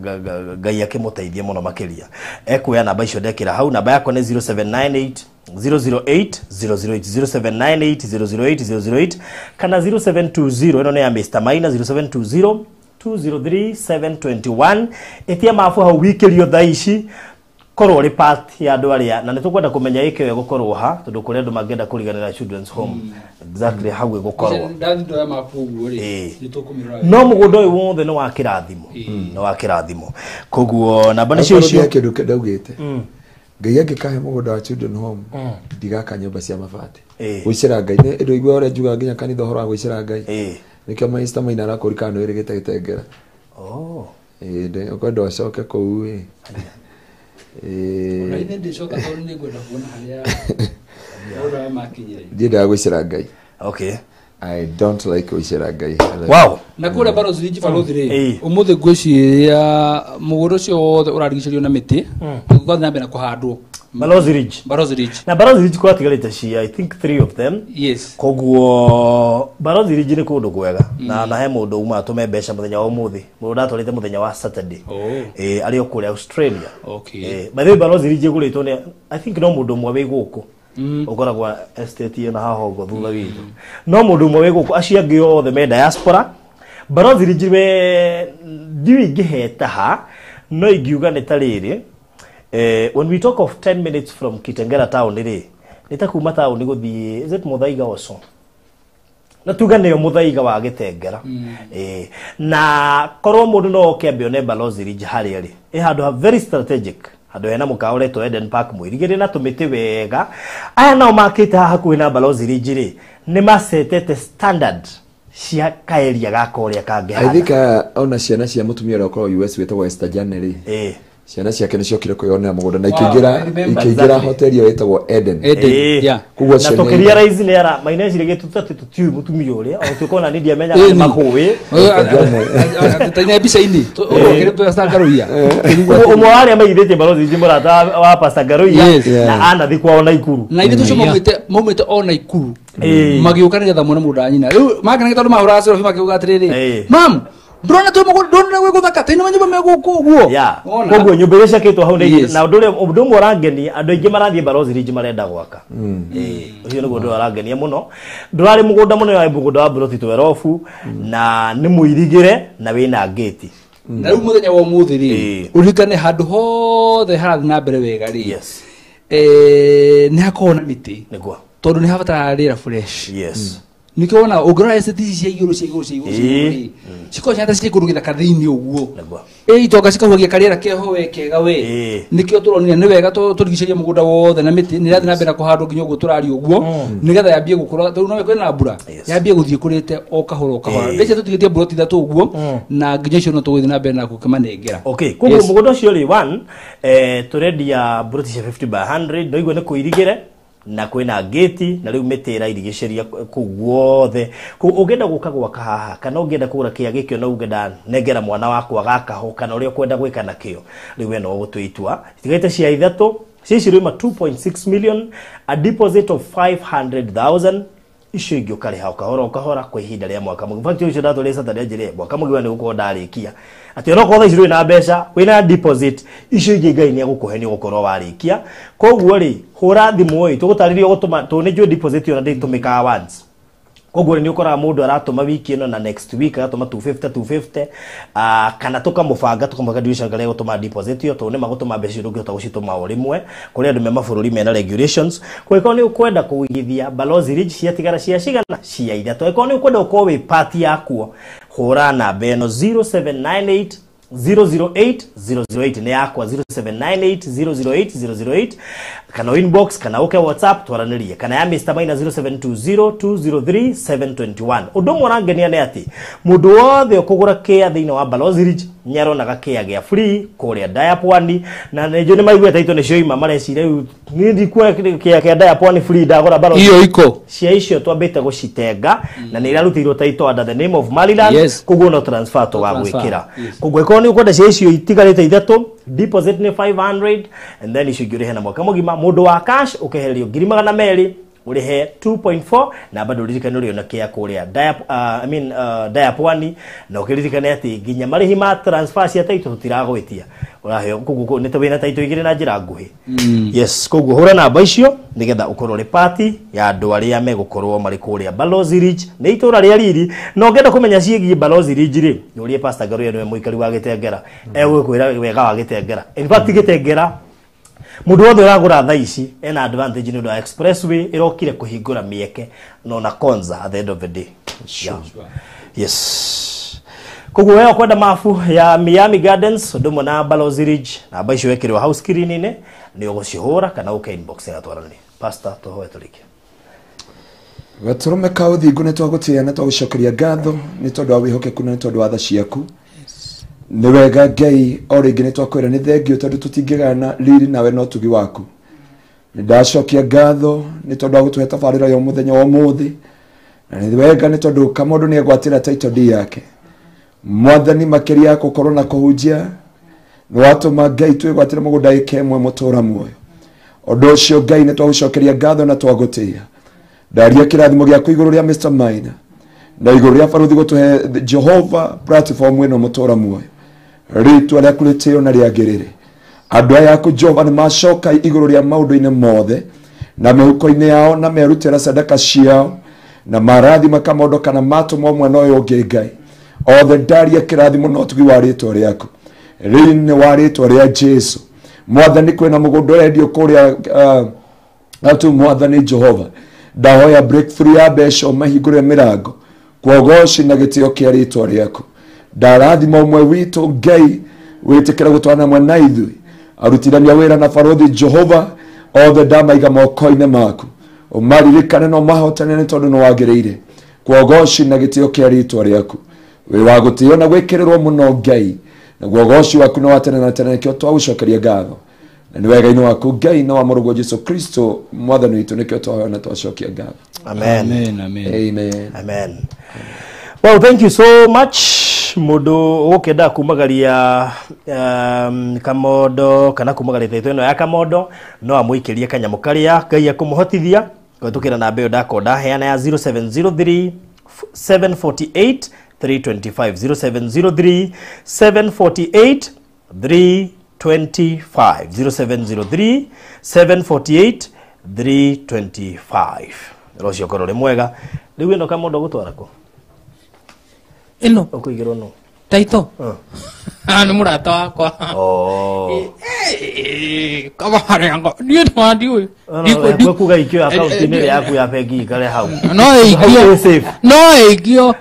Ngai akĩmũteithie mũno makĩria. Ekuoya namba icio ndekĩra hau. Namba yakwa nĩ 0798 008 008, 0798 008 008 kana 0720, ĩno nĩ ya Mr. Maina, 0720 203 721. Ĩtia mabu hau wikĩrio thaa ici, korwo ũrĩ part ya andũ arĩa, na nĩ tũkwenda kũmenya ĩkĩo ĩgũkorwo ha, tondũ kũrĩ andũ mangĩenda kũriganĩra children's home exactly hau ĩgũkorwo. Ndathi ndoya mabu ũguo rĩ, nĩ tũkũmĩrora. No mũgũnda ũyũ wothe nĩ wa kĩrathimo, nĩ wa kĩrathimo. Koguo namba nĩcio icio. Kĩndũ ndaugĩte, Ngai angĩkahe mũgũnda wa children home, ndigaka nyũmba cia mabati. Gwĩcĩra Ngai nĩ ĩndũ igua ũrĩa njugaga nginya kanitha ũhoro wa gwĩcĩra Ngai. Nĩkĩo Maista Maina arakũrikana nĩ wĩrĩgĩte Gĩtengera. Ũkwenda ũcoke kũu ĩ. Ona ithe ndĩcoka tondũ nĩngwenda kuona harĩa maũndũ aya makinyire. Ndiendaga gwĩcĩra Ngai. Okay. I don't like gwĩcĩra Ngai. Wow. Na kũrĩa Barozi Ridge barothi rĩ, ũmũthĩ ngwĩciria mũgũnda ũcio wothe ũrarigicĩrio na mĩtĩ, ũgathiĩ na mbere na kũhandwo. Barozi Ridge. Barozi Ridge. Na Barozi Ridge kwatigarĩte cia I think 3 of them. Yes. Koguo Barozi Ridge nĩ kũndũ kwega. Na he mũndũ uma atũme mbeca mũthenya wa ũmũthĩ. Mũndũ ndatwarĩte mũthenya wa Saturday. Arĩ o kũrĩa Australia. Okay. By the way Barozi Ridge ĩgũrĩtwo nĩ I think no mũndũ ũmwe wĩ gũkũ. Ũkoragwo estate ĩyo na haha ũguo thutha witũ. No mũndũ ũmwe wĩ gũkũ, acio angĩ othe me diaspora. Barozi Ridge we ndiũĩ ingĩheta ha, no ingiuga nĩ ta rĩrĩ. When we talk of 10 minutes from Kitengela town rĩ, nĩ ta kuma town gũthiĩ, is it Muthaiga or so? Na tuga nĩyo Muthaiga wa Gĩtengera. Na korwo mũndũ no oke ambe one Barozi Ridge harĩa rĩ, ĩ handũ ha very strategic, handũ hena mũkawa ũretwo Eden Park mũirigĩre na tũmĩtĩ wega. Aya nao makĩte haha hakuhĩ na Barozi Ridge rĩ, nĩ macetete standard cia kaeria gaka ũrĩa kangĩhana. I think ona ciana cia mũtumia ũrĩa ũkoragwo US wĩtagwo Esther Jane rĩ, ciana ciake nĩ ciokire kwĩyonera mũgũnda na ikĩingĩra hoteli ĩyo ĩtagwo Eden. Koguo na tũkĩrealize nĩ ara Maina eciragia atĩ tũtiũĩ mũtumia ũrĩa, ona tũkona nĩ ndiamenyaga nĩ makũĩ. Tũtaine mbica-inĩ, ũkĩrĩ Pastor Ngaruiya. Ũmwe wa arĩa maigithĩtie Barozi Ridge mũrata wa Pastor Ngaruiya na anathi kwao Naikuru. Na ithuĩ tũcio maumĩte o Naikuru. Magĩũka nĩgetha mone mũgũnda wa nyina. Rĩu makenagio tondũ mahũraga selfie makiuga atĩrĩrĩ, Mam, Ndũrona twĩ mũgũnda, ndũrona gwĩ gũthaka, tĩ nĩ manyũmba me gũkũ ũguo. Ya. Wona? Koguo nyũmba iria ciakĩtwo hau nĩ Yes. na ũndũ ũrĩa ũndũ ũmwe ũrangenia, andũ aingĩ marathiĩ Balozi Ridge marenda gwaka. Ũcio nĩguo ũndũ ũrĩa ũrangenia mũno. Ndũrarĩ mũgũnda mũnene, warĩ mũgũnda wa mburoti 12 na nĩ mũirigĩre na wĩna ngĩti. Na rĩu mũthenya wa ũmũthĩ rĩ, ũririkane handũ hothe harathiĩ na mbere wega rĩ, nĩ hakoragwo na mĩtĩ, Nĩguo. tondũ nĩ habataraga rĩera fresh. Nĩkĩo wona ũngĩrora estate ici cia igũrũ cia igũrũ cia igũrũ cia igũrũ rĩ, cikoragwo ciahana ta cirĩ kũndũ gĩthaka thĩinĩ ũguo. Nĩguo. Ĩ itonga cikahuhagia karĩera keho we kega we. Nĩkĩo tũronire nĩ wega tũrigicĩrie mũgũnda wothe na mĩtĩ nĩ ĩrathiĩ na mbere na kũhandwo nginya ũguo tũraria ũguo, nĩgetha yambie gũkũra, tondũ no kwĩna mbura, yambie gũthiĩ kũrĩte o kahora o kahora. Mbeca tũtigĩtie mburoti 3 ũguo, na nginya icio no tũgũthiĩ na mbere na gũkĩmanengera. Okay, koguo mũgũnda ũcio rĩ, one, tũrendia mburoti cia 50 by 100, no igue nĩ kũirigĩre na kwĩna ngĩti, na rĩu mĩtĩ ĩrairigicĩria kũu guothe. Kũu ũngĩenda gũka gwaka haha, kana ũngĩenda kũgũra kĩa gĩkĩo na uge nengera mwana wakwa gakaho, kana ũrĩa ũkwenda gwĩka nakĩo, rĩu we no ũgũtua itua. Itigaite cia ithatũ, cia ici rĩuma 2.6 million, a deposit of 500,000, icio ingĩ ũkarĩha o kahora o kahora kwa ihinda rĩa mwaka mũgima. In fact, ũcio ndatũrire Saturday anjĩrire mwaka mũgima nĩ gũkorwo ndarĩkia, atĩ onokorwo thaa ici ndũrĩ na mbeca, wĩna deposit, icio ingĩ Ngai nĩ egũkũhe nĩ ũgũkorwo warĩkia. Koguo rĩ, hũra thimũ ĩ tũgũtarĩria gũtũma, tondũ nĩ njũĩ deposit ĩyo na ndĩtũmĩkaga once. Koguo nĩ ũkoraga mũndũ aratũma wiki ĩno na next week agatũma 250 250, kana tũkamũbanga tũkamũbanga duration karĩa gũtũma deposit ĩyo, tondũ nĩ magũtũma mbeca icio ndũngĩhota gũcitũma o rĩmwe. Kũrĩ andũ me mabũrũri mena regulations. Kũngĩkorwo nĩ ũkwenda kũigithia Balozi Ridge, ciatigara cia cigana, cia ithatũ, angĩkorwo nĩ ũkwenda gũkorwo wĩ part yakuo, hũra namba ĩno 0798 008 008, nĩ yakwa, 0798 008 008, kana inbox kana ũke WhatsApp twaranĩrie, kana ya Mr Maina 0720 203 721. Ũndũ ũmwe ũrangenia nĩ atĩ mũndũ wothe ũkũgũra kĩa thĩinĩ wa Balozi Ridge nĩ aronaga kĩa gĩa free kũrĩa Daya Pwani, na nĩ njũĩ nĩ maiguĩte itũ nĩcio ima mareciria rĩu niĩ ndikuona kĩa kĩa Daya Pwani free ndagũra Balozi. Iyo iko Cia icio twambĩte gũcitenga na nĩ irarutĩirwo title under the name of Maryland. Koguo no transfer tũgagwĩkĩra. Koguo ĩkorwo nĩ ũkwenda cia icio itigarĩte ithatũ, deposit nĩ 500 and then icio ingĩ ũrĩhe na mwaka mũgima. Mũndũ wa cash ũkehererio 200,000, ũrĩhe 2.4, na bado ũririkane ũrĩona kĩa kũrĩa Daya, I mean, Daya Pwani, na ũkĩririkane atĩ nginya marĩhi ma transfer cia title tũtiragwĩtia, ũraheo. Koguo nĩ wĩna title igĩrĩ na njĩra nguhĩ. Yes, koguo hũra namba icio nĩgetha ũkorwo ũrĩ part ya andũ arĩa megũkorwo marĩ kũrĩa Balozi Ridge. Nĩ itũra rĩa riri, na ũngĩenda kũmenya ciĩgiĩ Balozi Ridge rĩ, ũrie Pastor Ngaruiya, nĩwe mũikari wa Gĩtengera, egũkwĩra wega wa Gĩtengera. In fact, Gĩtengera mũndũ wothe ũragũra thaa ici ena advantage nĩ ũndũ wa expressway ĩrokire kũhingũra mĩeke no na konza at the end of the day. Yeah. Yes, koguo we ũkwenda mabu ya Miami Gardens ũndũ ũmwe na Balozi Ridge, namba icio wekĩrwo hau screen-inĩ nĩ ũgũcihũra kana ũke inbox ĩgatwaranĩria. Pastor, tũhoe tũrĩkie. Gatũrũme ka ũthingu, nĩ twagũtĩĩa na twagũcokeria ngatho nĩ tondũ wa wĩhokeku na nĩ tondũ wa tha ciaku. Nĩ wega Ngai, o rĩngĩ nĩ twakwĩra nĩ thengio, tondũ tũtingĩgana riri nawe no tugi waku. Nĩ ndacokia ngatho nĩ tondũ wa gũtũhe tabarĩra ya mũthenya wa ũmũthĩ, na nĩ wega nĩ tondũ kamũndũ nĩ egwatĩra title deed yake. Mwathani, makĩria ya gũkorwo na kũhunjia, nĩ watũma Ngai twĩgwatĩre mũgũnda ĩka ĩmwe mũtũra muoyo. Ũndũ ũcio Ngai nĩ twagũcokeria ngatho na twagũtĩĩa. Ndaria kĩrathimo gĩaku igũrũ rĩa Mr Maina na igũrũ rĩa baruthi gũtũhe Jehova platform ĩno mũtũra muoyo. Rĩtwa rĩaku rĩtĩo na rĩagĩrĩre. Andũ aya aku Jehova nĩ macoka igũrũ rĩa maũndũ-inĩ mothe na mĩhuko-inĩ yao, na merutĩra sadaka ciao na marathima kamondo kana matũmwo mwena ũyũ ũngĩ. Ngai othe, ndaria kĩrathimo na ũtugi wa rĩtwa rĩaku rĩinĩ wa rĩtwa rĩa Jesu. Mwathani, kwĩna mũgũnda ũrendio kũrĩa atu. Mwathani Jehova, ndahoya breakthrough ya mbeca, ũmahingũre mĩrango kwogoci na gĩtĩo kĩa rĩtwa rĩaku. Ndarathima ũmwe witũ Ngai wĩtĩkĩra gũtwarana hamwe na ithuĩ, arutithania wĩra na barothi Jehova, othe ndamaiga moko-inĩ maku, ũmaririkane na ũmahotane, nĩ tondũ nĩ wagĩrĩire kwogoci na gĩtĩo kĩa rĩtwa rĩaku. Wĩ wa gũtĩo na gwĩkĩrĩrwo mũno Ngai, naguo ũgoci waku nĩ wa tene na tene. Nĩkĩo twagũcokeria ngatho, na nĩ wega-inĩ waku Ngai na wa mũrũguo Jesu Kristo mwathani witũ nĩkĩo twahoya na twacokia ngatho. Amen. Amen, amen. Amen. Amen. Well, thank you so much. Mundu ũgũkĩenda kumagaria kamondo kana kumagaria taito ĩno ya kamondo, no amũikĩrie kanyamũ karĩa Ngai akũmũhotithia kũhetũkĩra namba ĩyo ndakorwo ndaheana ya 0703 748. 325. 0703 748 325. 0703 748 325. Rũciũ korwo rĩ mwega. Rĩu ĩno Kamondo gũtwara kũ? Ĩno. Ũkũigĩrwo nũ? Taito. Nĩ mũrata wakwa. Oh. Kabarengo niĩ nĩwandiũĩ. Kuga ikio akaunti-inĩ ĩrĩa yaku ya bengi ikare hau. No Hau ĩikio. ĩ safe. No ĩikio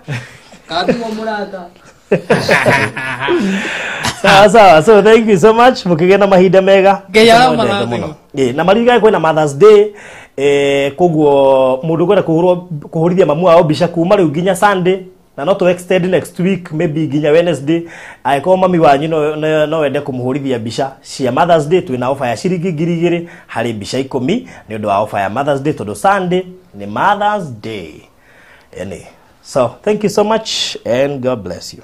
katigwo mũrata. Sawa sawa, so thank you so much, mukigĩa na mahinda mega. Ngai Nĩmwendete aramũrathime. mũno. Ĩ, na maririkane kwĩna Mother's Day, koguo mũndũ ũkwenda kũhũrithia mamu wao mbica kuma rĩu nginya Sunday, na no to extend next week, maybe nginya Wednesday, angĩkorwo mami wanyu no wende kũmũhũrithia mbica cia Mother's Day, twĩna ofa ya ciringi 2000 harĩ mbica 10 nĩ ũndũ wa ofa ya Mother's Day, tondũ Sunday nĩ Mother's Day. Ĩni. So thank you so much and God bless you.